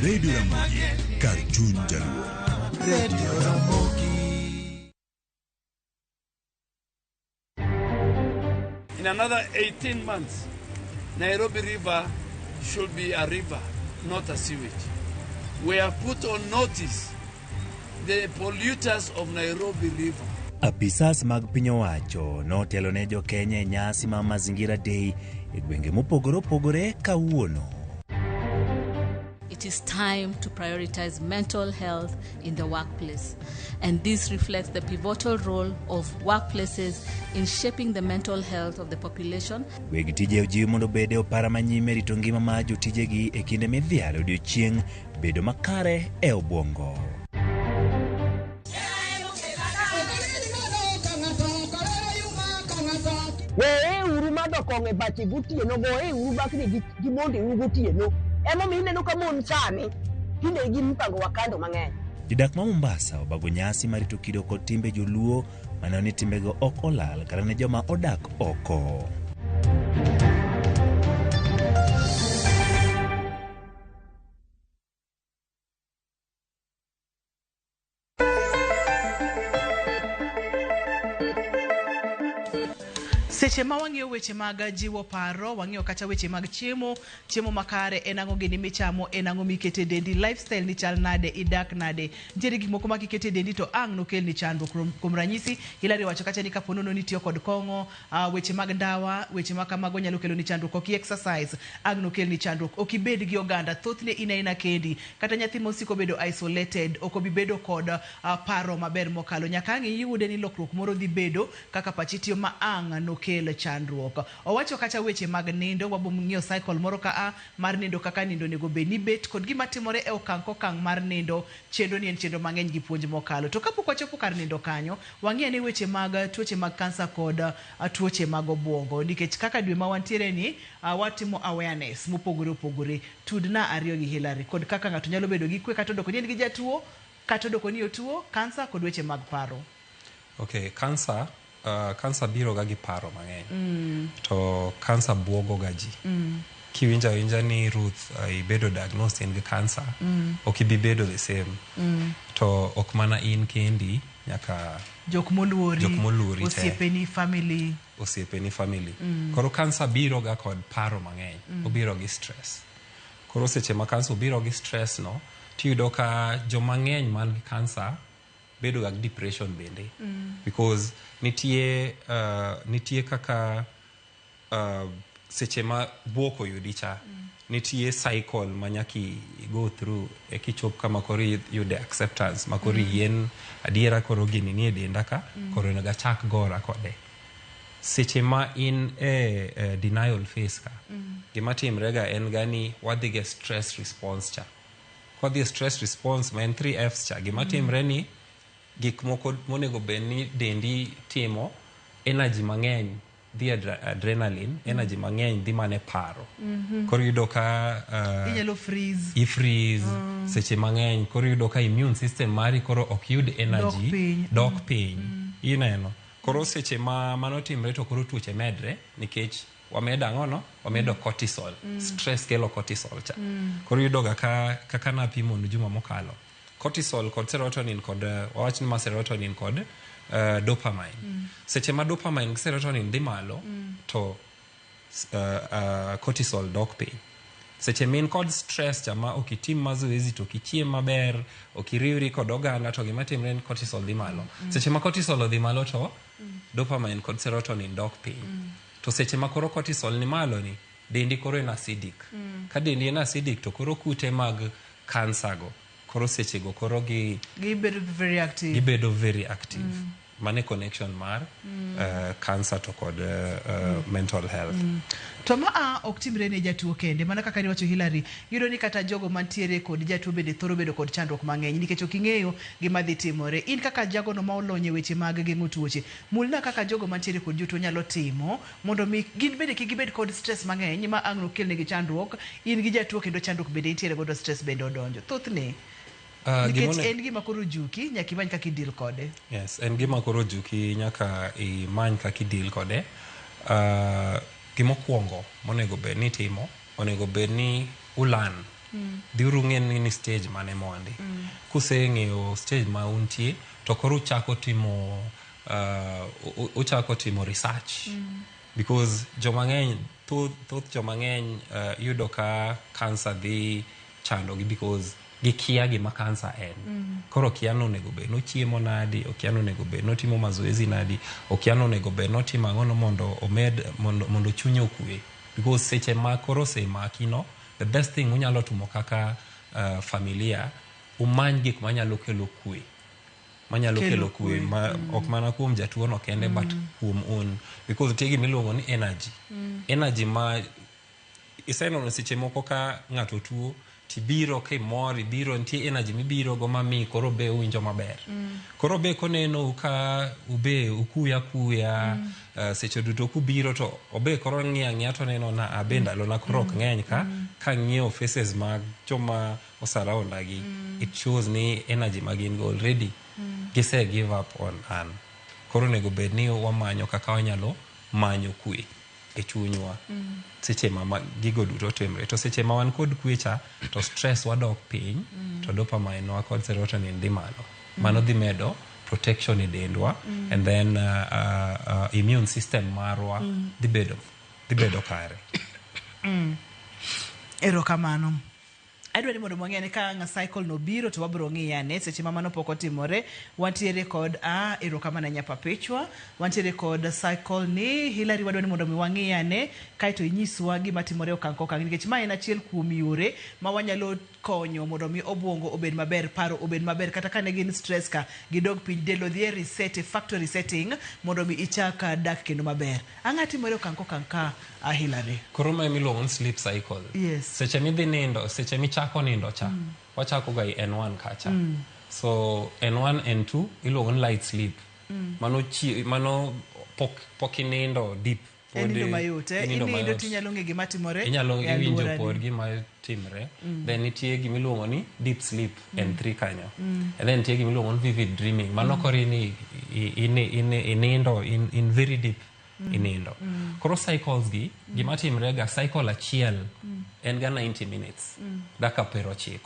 Radio Ramogi, kar chuny Jaluo. Radio Ramogi. In another 18 months, Nairobi River should be a river, not a sewage. We have put on notice the polluters of Nairobi River. Apisas mag piny owacho notelo ne jokenya e nyasi ma Mazingira Day e gwenge mopogore opogore kawuono. It is time to prioritize mental health in the workplace. And this reflects the pivotal role of workplaces in shaping the mental health of the population. Weg tije ojiw mondo obed e opara manyime rito ngima mar jotijegi e kinde midhialo odiochieng' bedo makare e obwongo. Weuru madho kong'o e bache gotieno, goyeuru bakni gi mondeu gotieno. Emomiyo ineno ka mon sani tinde gin mipango wa kando mang'eny. Jodak ma Mombasa obago nyasi mar rito kido kod timbe joluo maneno ni timbego ok olal kata ne joma odak oko. Seche ma wang'iyo weche mag jiwo paro, wang'iyo kata weche mag chiemo, chiemo makare en ang'o gini michamo, en ang'o mikete dendi, lifestyle ni chal nade, idak nade. Nitiere gik moko ma kikete dendi to ang' nokelni chandruok. Kuom ranyisi, Hilary wacho kacha ni kapo nono ni itiyo kod kong'o, weche mag ndawa, weche ma kamago nyalo keloni chandruok. Ok i exercise, ang' nokelni chandruok. Ok ibed gi oganda, thothne in aina kendi. Kata nyathi mosiko bedo isolated, ok obi bedo kod paro maber mokalo. Nyaka ang' iyude ni lokruok moro dhi bedo kaka pachi tiyo ma ang' nokel chandruok. Owacho kacha weche mag nindo, wabo ng'iyo cycle moro ka a mar nindo kaka nindo onego bed ni bet kod gima timore e okang' kokang' mar nindo. Chenro ni en chenro mang'eny gi puonj mokalo. To kapok wachopo kar nindo kanyo, wang'i ane weche mag tuoche mag kansa kod tuoche mag obwongo. Nikech kaka dwe ma wantiere ni, watimo awareness mopogore opogore. Tudna ariyo gi Hilary kod kaka ng'ato nyalo bedo gi kwe kata odoko ni en gi jatuo, kata odoko ni otuo kansa kod weche mag paro. Okay, kansa kansa biro ga gi paro mang'eny. To kansa buogo ga ji. Kiwinjo awinja ni Ruth ibedo diagnosed in gi kansa, ok ibi bedo the same. To ok mana in kendi, nyaka jok moluori, jok moluori te. Osiepeni, family. Osiepeni, family. Koro kansa biro ga kod paro mang'eny. Obiro gi stress. Koro seche ma kansa obiro gi stress no, tiyudo ka joma ng'eny man gi kansa bedo ga gi depression bende. Because nitie kaka seche ma buok oyudi cha, nitie cycle ma nyaka i go through e kichop kama koro iyude acceptance ma koro yien adiera koro gini nie denda ka, koro onego achak gora kode. Seche ma in e denial phase ka, gima timre ga en ga ni wadhi ge stress response cha. Kwadhi e stress response ma en 3 Fs cha, gima timre ni gik moko monego bed ni dendi timo, energy mang'eny dhi adrenaline, energy mang'eny dhi mana e paro. Koro iyudo ka inyalo freeze. I freeze seche mang'eny, koro iyudo ka immune system mari koro ok yud energy, dok piny. Ineno. Koro seche ma mano timre to koro tuoche medre nikech wamedo ang'o no? Wamedo cortisol. Stress kelo cortisol cha. Koro iyudo ga kaka napimo nu juma mokalo. Cortisol kod serotonin kod wawach ni ma serotonin kod dopamine. Seche ma dopamine gi serotonin dhi malo, to cortisol dok piny. Seche min kod stress cha ma ok itim mazoezi to ok ichiem maber, ok iriwri kod oganda, to gima timre en cortisol dhi malo. Seche ma cortisol odhi malo to dopamine kod serotonin dok piny. To seche ma koro cortisol ni malo ni, dendi koro en acidic. Ka dendi en acidic to koro kute mag kansa go, koro seche go koro gibedo very active. Gibedo very active. Mane connection mar cancer to kod mental health. To ma ok timre ne jatuo kende, mana kaka niwacho Hilary, yudo ni kata jogo mantiere kod jatuo bende thoro bedo kod chandruok mang'eny nikech ok ing'eyo gima dhi timore. In kaka jagono ma olony e weche mag geng'o tuoche, mulna kaka jogo mantiere kod jotuo nyalo timo mondo mi gin bende kik gibed kod stress mang'eny ma ang' nokelnegi chandruok. In gi jatuo kendo chandruok bende intiere godo, stress bende odonjo. Thothne nikech en gima koro juki, nyaka imany kaka i-deal kode. Yes, en gima koro juki, nyaka imany kaka i-deal kode. Gimokwongo monego bed ni itimo, onego bed ni ulan. Dhiuru ng'e ni stage mane mondi. Kuseng'eyo stage ma untie, to koro uchako timo research. Because joma ng'eny, thoth joma ng'eny yudo ka kansa dhi chandogi because gikia gima kansa en. Koro okia ni onego bed nochiemo nadi, okia ni onego bed notimo mazoezi nadi, okia ni onego bed notimo ang'ono mondo omed, mondo chunye okwe. Because seche ma koro osemaki no, the best thing unyalo timo kaka familia umany gik manyalo kelo kwe, manyalo Kelo kelo kwe kwe, ma, ok mana kuom jatuo no kende but kuom un, because nitie gima iluongo ni energy. Energy ma iseneno seche moko ka ng'ato tuo tibiro kimor, ibiro nitie energy mibiro go mami koro be uwinjo maber. Koro be konenou ka ube ukuya kuya seche duto kubiro to obe koro ng'iyo ang'iya to neno na abe ndalona koro ok ng'eny ka kang'iyo faces mag joma osaraunda gi, it shows ni energy ma gin go already gise give up on an. Koro onego bed ni wamanyo kaka wanyalo manyo kwe e chunywa seche ma gigo duto timre. To seche ma wan kod kwe cha to stress wadok piny to dopamine wa kod serotonin dhi malo. Mano dhi medo protection e dendwa and then immune system marwa dhi bedo kare. Erokamano. Adwa ni mondo wang'e ni ka ng'a cycle no biro to wabiro ng'iye ane. Seche ma mano pok otimore, wantiere kod a erokamano ahinya Perpetua, wantiere kod cycle ni Hillary. Wadwa ni mondo mi wang'i ane kaeto inyiswa gima timore okang' kokang', nikech ma en achiel kuom yore ma wanyalo konyo mondo mi obwongo obed maber, paro obed maber, kata ka ne gin stress ka gidog piny, del odhi e reset, e factory setting, mondo mi ichak dak kendo maber. Ang'o timore okang' kokang' ka Hillary? Koro ma emiluongo ni sleep cycle. Seche midhi nindo, seche michako nindo cha, wachako ga i N1 kacha. So N1, N2 iluongo ni light sleep. Mano chi, mano pok inindo deep. En nindo mayot, eh? Inindo Inindo mayot. tinyalo ng'e gima timore Inyalo e iwinjo alworani. pod gima timre. Then nitie gimiluongo ni deep sleep, N3 kanyo. And then nitie gimiluongo ni vivid dreaming. Mano koro inindo in very deep inindo. Koro cycles gi, gima timre ga, cycle achiel en ga 90 minutes. Dakika 90.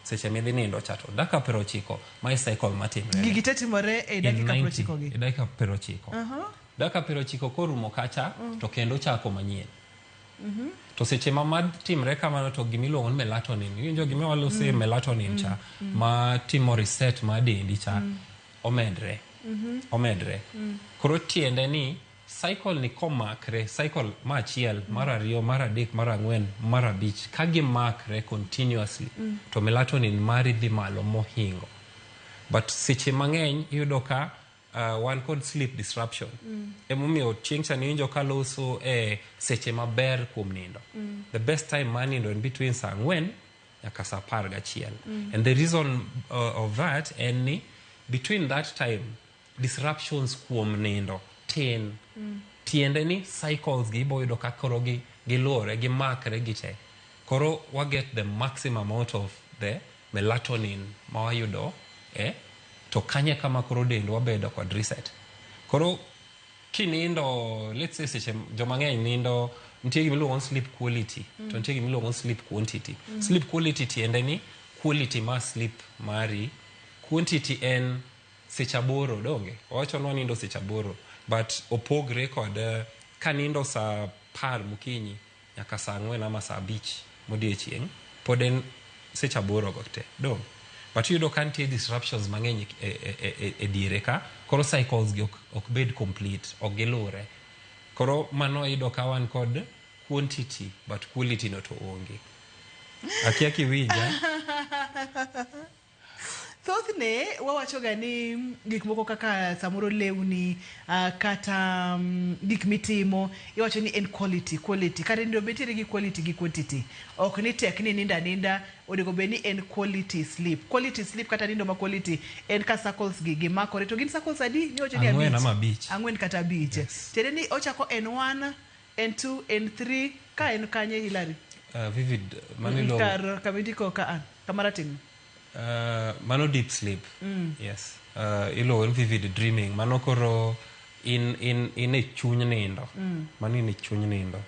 Seche midhi nindo cha to dakika 90 ma e cycle matimre. Gigi te timore e In dakika 90, 90 gi. E dakika 90. Dakika 90 korumo kacha to kendo chako manyien. To seche ma mad timre kamano to gimiluongo ni melatonin, iwinjo gima walose melatonin cha ma timo reset mar dendi cha omedre. Omedre. Koro tiende ni cycle ni komakre, cycle mar achiel, mar ariyo, mar adek, mar ang'wen, mar abich, ka gimakre continuously to melatonin mari dhi malo mohingo. But seche mang'eny iyudo ka wan kod sleep disruption. Emomiyo chieng' cha niwinjo ka loso e seche maber kuom nindo. The best time mar nindo en between saa 4 nyaka saa 11. And the reason of that en ni between that time disruptions kuom nindo tin. Tiende ni cycles gi ibo yudo ka koro gi giluwore, gimakre gi te. Koro wa get the maximum out of the melatonin ma wayudo to kanye kama koro dendwa bedo kod reset. Koro kinindo, let's say seche joma ng'eny nindo, nitie gima iluongo ni sleep quality to nitie gima iluongo ni sleep quantity. Sleep quality tiende ni quality mar sleep mari, quantity en seche 8 donge? Wawacho ni wanindo seche 8, but opogre kod kanindo saa 10 mokinyi nyaka saa 4 ama saa 5 modiechieng', pod en seche 8 go te, donge? But iyudo ka nitie disruptions mang'eny e diere ka, koro cycles gi ok bed complete, ok giluwre. Koro mano iyudo ka wan kod quantity but quality no to onge. Akia kiwinja. Thothne wawachoga ni gik moko kaka samoro lewni kata gik mitimo, iwacho ni en quality, quality. Kare nindo bende nitiere gi quality gi quantity. Ok ni tek ni nindo aninda, onego bed ni en quality sleep. Quality sleep kata nindo ma quality en ka circles gi gimakore. To gin circles adi? Niwacho ni 4 abich. ama 5. 4 kata 5. Yes. Tiende ni ochako N1, N2, N3, ka en kanye Hillary? Vivid, mano iluongo. Kar kamindiko ka an, kama rateng'. Mano deep sleep. Yes. Iluongo ni vivid dreaming. Mano koro in e chuny nindo. Mano in e chuny nindo.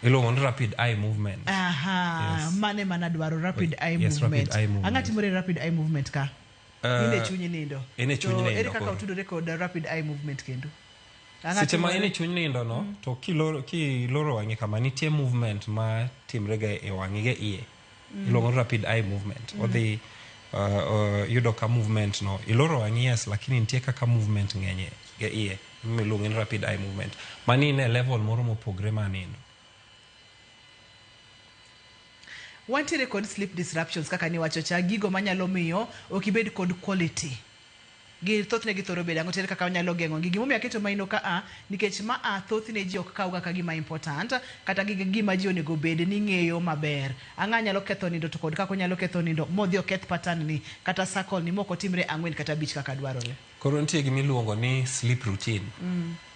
Iluongo ni rapid eye movement. Aha, Yes. mane mana dwaro rapid eye Yes, rapid movement. eye movement. Ang'o timore rapid eye movement ka? In e chuny nindo. In e chuny To nindo ere kaka koro. otudore kod rapid eye movement kendo? Ang'o Seche ma timore? in e chuny nindo no, to kiloro wang'i kama, nitie movement ma timre ga e wang'i ga iye. Iluongo ni rapid eye movement. Odhi yudo ka movement no, iloro wang'i yes, lakini nitie kaka movement ng'eny ga iye. Miluongo ni rapid eye movement. Mani in e level moro mopogre mar nindo. Wantiere kod sleep disruptions kaka niwacho cha, gigo manyalo miyo ok ibed kod quality. Gi thothne githoro bedo ang'o to ere kaka wanyalo geng'o gi? Gimomiyo aketo maino ka a, nikech ma a thothne ji ok kawga ka gima important kata gi gima ji onego bed ni ng'eyo maber. Ang'a nyalo ketho nindo to kod kaka onyalo ketho nindo modhi oketh pattern ni kata circle ni mok otimre ang'wen kata abich kaka dwarore. Koro nitie gima iluongo ni sleep routine.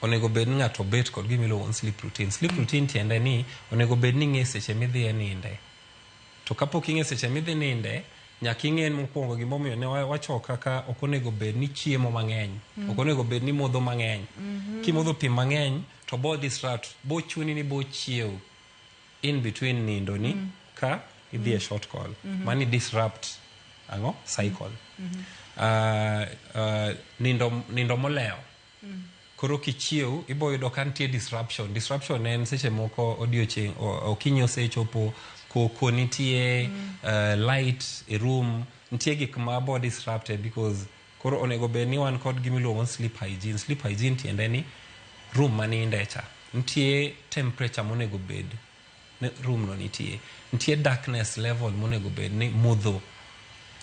Onego bed ni ng'ato bet kod gima iluongo ni sleep routine. Sleep routine tiende ni onego bed ni ing'e seche midhiye ninde. To kapok ing'e seche midhi ninde, nyaka ing'e mokwongo gimomiyo ne wacho kaka ok onego bed ni chiemo mang'eny. Ok onego bed ni modho mang'eny. Kimodho pi mang'eny to bo disrupt, bo chuni ni bo chiew in between nindo ni ka idhi e short call. Mani disrupt ang'o? Cycle. Nindo molewo. Koro kichiew ibo yudo ka nitie disruption. Disruption en seche moko odiochieng' okinyi osechopo, koko nitie, light e room, nitie gik ma bo disrupt because koro onego bed ni wan kod gima iluongo ni sleep hygiene. Sleep hygiene tiende ni room maninde cha nitie temperature monego bed ni room no nitie. Nitie darkness level monego bed ni mudho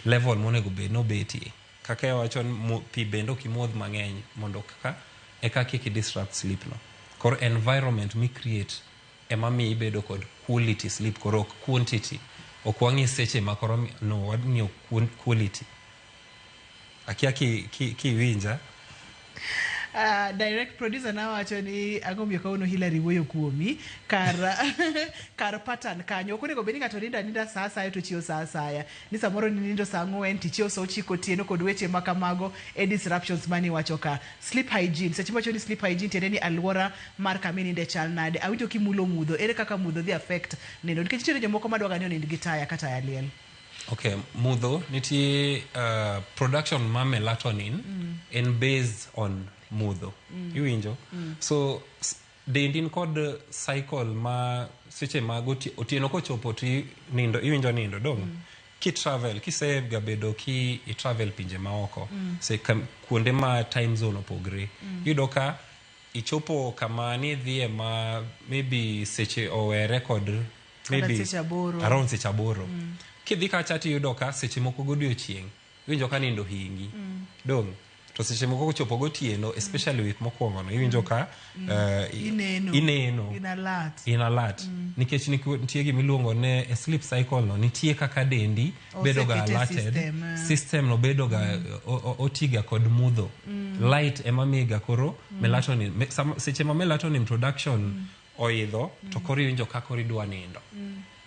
level monego bed ni obetie. Kaka iwacho ni pi bende ok imodh mang'eny mondo kaka eka kik i disrupt sleep no. Koro environment mi create ema miyo ibedo kod quality sleep, koro ok quantity. Ok wang'i seche ma koro no, wang'iyo quality. Akia kiwinja. Direct producer na wacho ni ang'o miyo kawuono Hillary wuoyo kuomi kar kar pattern kanyo. Ok onego bed ni ng'ato nindo aninda saa asaya to chiewo saa asaya. Ni samoro ninindo saa 4 tichiewo saa 9 otieno kod weche ma kamago e disruptions mani wacho ka. Sleep hygiene, seche miwacho ni sleep hygiene tiende ni aluora mar kama ininde chal nade. Awinjo kimulo mudho, ere kaka mudho dhi affect nindo? Nikech nitiere jomoko madwaga ni onind gi taya ka taya liel. Okay, mudho nitie production ma melatonin en based on mudho. Iwinjo? So dendi ni kod cycle ma seche mag otieno kochopo to nindo, iwinjo nindo dong'. Ki travel, kisega bedo ki i travel pinje maoko, se kuonde ma time zone opogre, iyudo ka ichopo kama nidhiye ma maybe seche owere kod maybe seche 8. Around seche 8. Kidhi kacha tiyudo ka seche moko godiochieng' iwinjo ka nindo hingi. Dong'. To seche moko kochopo gotieno, especially week mokwongo no, iwinjo ka ineno. Ineno. In alert. In alert. Nikech nitie gima iluongo ni e sleep cycle no, nitie kaka dendi bedo ga Osekete alerted. System, eh. System no bedo ga otiga kod mudho. Light ema miga koro melatonin. Seche ma melatonin production oidho, to koro iwinjo ka koro idwa nindo.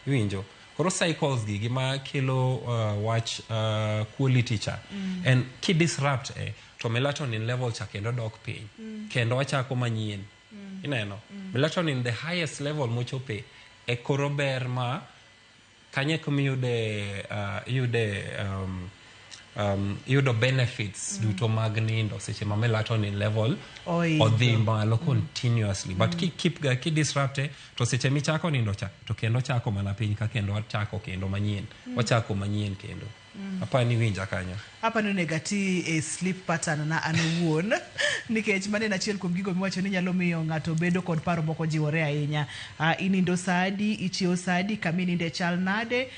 Iwinjo? Koro cycles gi gima kelo wach quality cha. En ki disrupt to melatonin level cha kendo dok piny. Kendo wachako manyien. Ineno? Melatonin the highest level mochope e koro ber ma kanye kuma iyude iyudo benefits duto mag nindo seche ma melatonin level Oidho. odhi malo continuously. But ki keep ga, ki disrupt to seche michako nindo cha to kendo chako mana piny ka kendo wachako kendo manyien. Wachako manyien kendo. Apa ni winja kanyo. Apa ni onego ati e sleep pattern na an owuon nikech mano en achiel kuom gigo miwacho ni nyalo miyo ng'ato bedo kod paro moko jiwore ahinya. Inindo saa adi, ichiewo saa adi, kama ininde chal nade,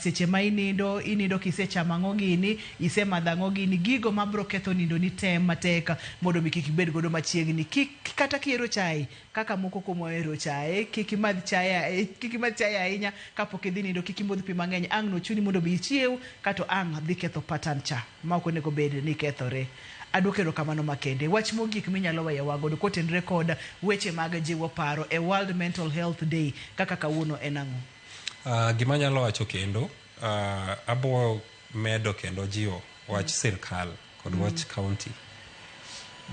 seche ma inindo, inindo kisechamo ang'o gini, isemadho ang'o gini, gigo mabro ketho nindo ni tem matek mondo mi kik ibed godo machiegni. Kik kata kihero chai, kaka moko kuom ohero chai, kik imadh chai, kik imadh chai ahinya kapok idhi nindo, kik imodh pi mang'eny, ang' no chuni mondo mi ichiew, kato ang' dhi ketho pattern cha ma ok onego bed ni kethore. Aduoko erokamano makende. Wach mogik minyalo weyo wa godo kotenore kod weche mag jiwo paro e World Mental Health Day kaka kawuono en ang'o? Gima anyalo wacho kendo, abo medo kendo jiwo wach sirkal kod wach county.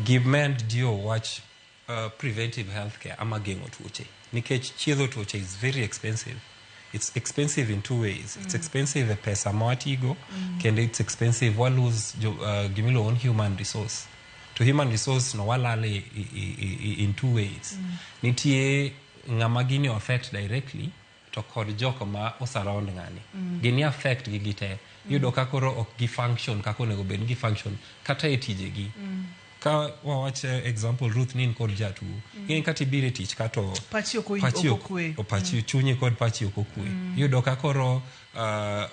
Gimed jiwo wach preventive healthcare ama geng'o tuoche. Nikech chiedho tuoche is very expensive. It's expensive in two ways. It's expensive e pesa ma watigo, kendo it's expensive wa lose gimiluongo ni human resource. To human resource no walale in two ways. Nitie ng'ama gini affect directly to kod jok ma osurround ng'ani. Gini affect gi gite. Iyudo ka koro ok gi function kaka onego bed ni gi function kata e tijegi. Ka wawach example Ruth ni in kod jatuo. Ing'e kata ibiro e tich kato Pachi ok pachi ok okwe. Pachi chunyi kod pachi ok okwe. Iyudo ka koro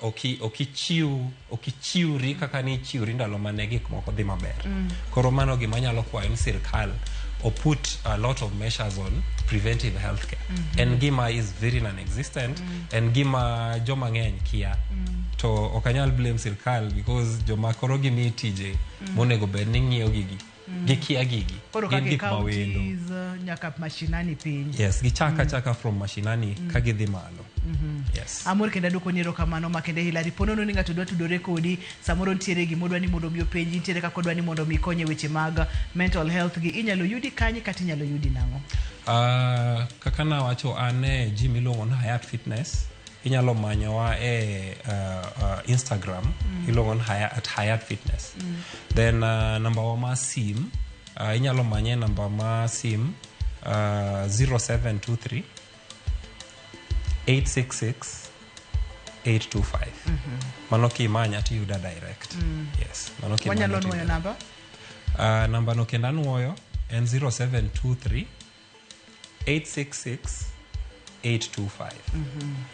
ok ichiwri kaka ni ichiwri ndalo mane gik moko dhi maber. Koro mano gima anyalo kwayo ni sirkal oput a lot of measures on preventive healthcare. En gima is very non-existent. En gima joma ng'eny kia. To ok anyal blame sirkal because joma koro gimi tije monego bed ni ng'iyo gigi. Gikia gigi. Koro Gin kaka gik ma wendo. counties nyaka mashinani piny. Yes, gichaka chaka from mashinani ka gidhi malo. Yes. Amor kendo aduoko ni erokamano makende Hilary. Po nono ni ng'ato dwa tudore kodi, samoro nitiere gima odwa ni mondo mi openji, nitiere kaka odwa ni mondo mi ikonye weche mag mental health gi, inyalo yudi kanye kata inyalo yudi nang'o? Kaka nawacho an e gym miluongo ni Hayat Fitness. Inyalo manyowa e Instagram iluongo ni at Hayat Fitness. Then namba wa mar sim inyalo manye e namba mar sim 0723 866 825. Mano kimanya tiyuda direct. Yes, mano kimanya Wanyalo tiyuda. nuoyo namba? Namba no kendo anuoyo en 0723 866 825.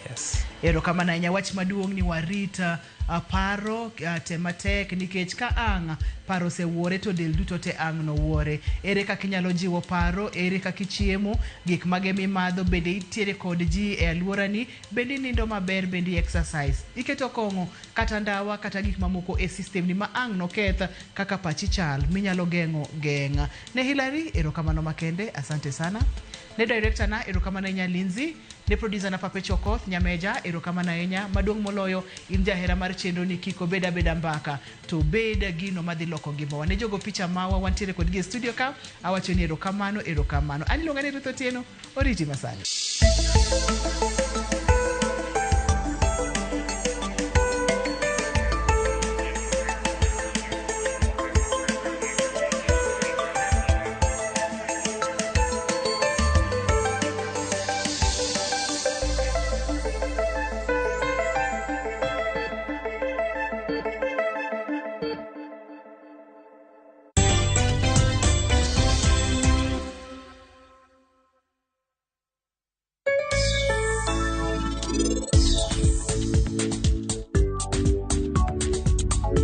Yes. Erokamano ahinya. Wach maduong' ni warit paro tem matek nikech ka ang' paro osewuore to del duto te ang' nowuore. Ere kaka inyalo jiwo paro, ere kaka ichiemo, gik mage mimadho, bende itiere kod ji e alworani, bende inindo maber, bende i exercise. Iketo kong'o kata ndawa kata gik mamoko e system ni ma ang' noketh kaka pachi chal minyalo geng'o geng'. Ne Hilary, erokamano makende, asante sana. Ne director na, erokamano ahinya Lindsay. Ne producer na Papecho Okoth, Nyameja, erokamano ahinya. Maduong' moloyo, in jahera mar chenro ni kik obed abeda mbaka, to obed gino madhi loko ngimawa. Ne jogo picha mawa, wantiere kodgi e studio ka, awacho ni erokamano, erokamano. An iluonga ni Ruth Otieno, oriti masani.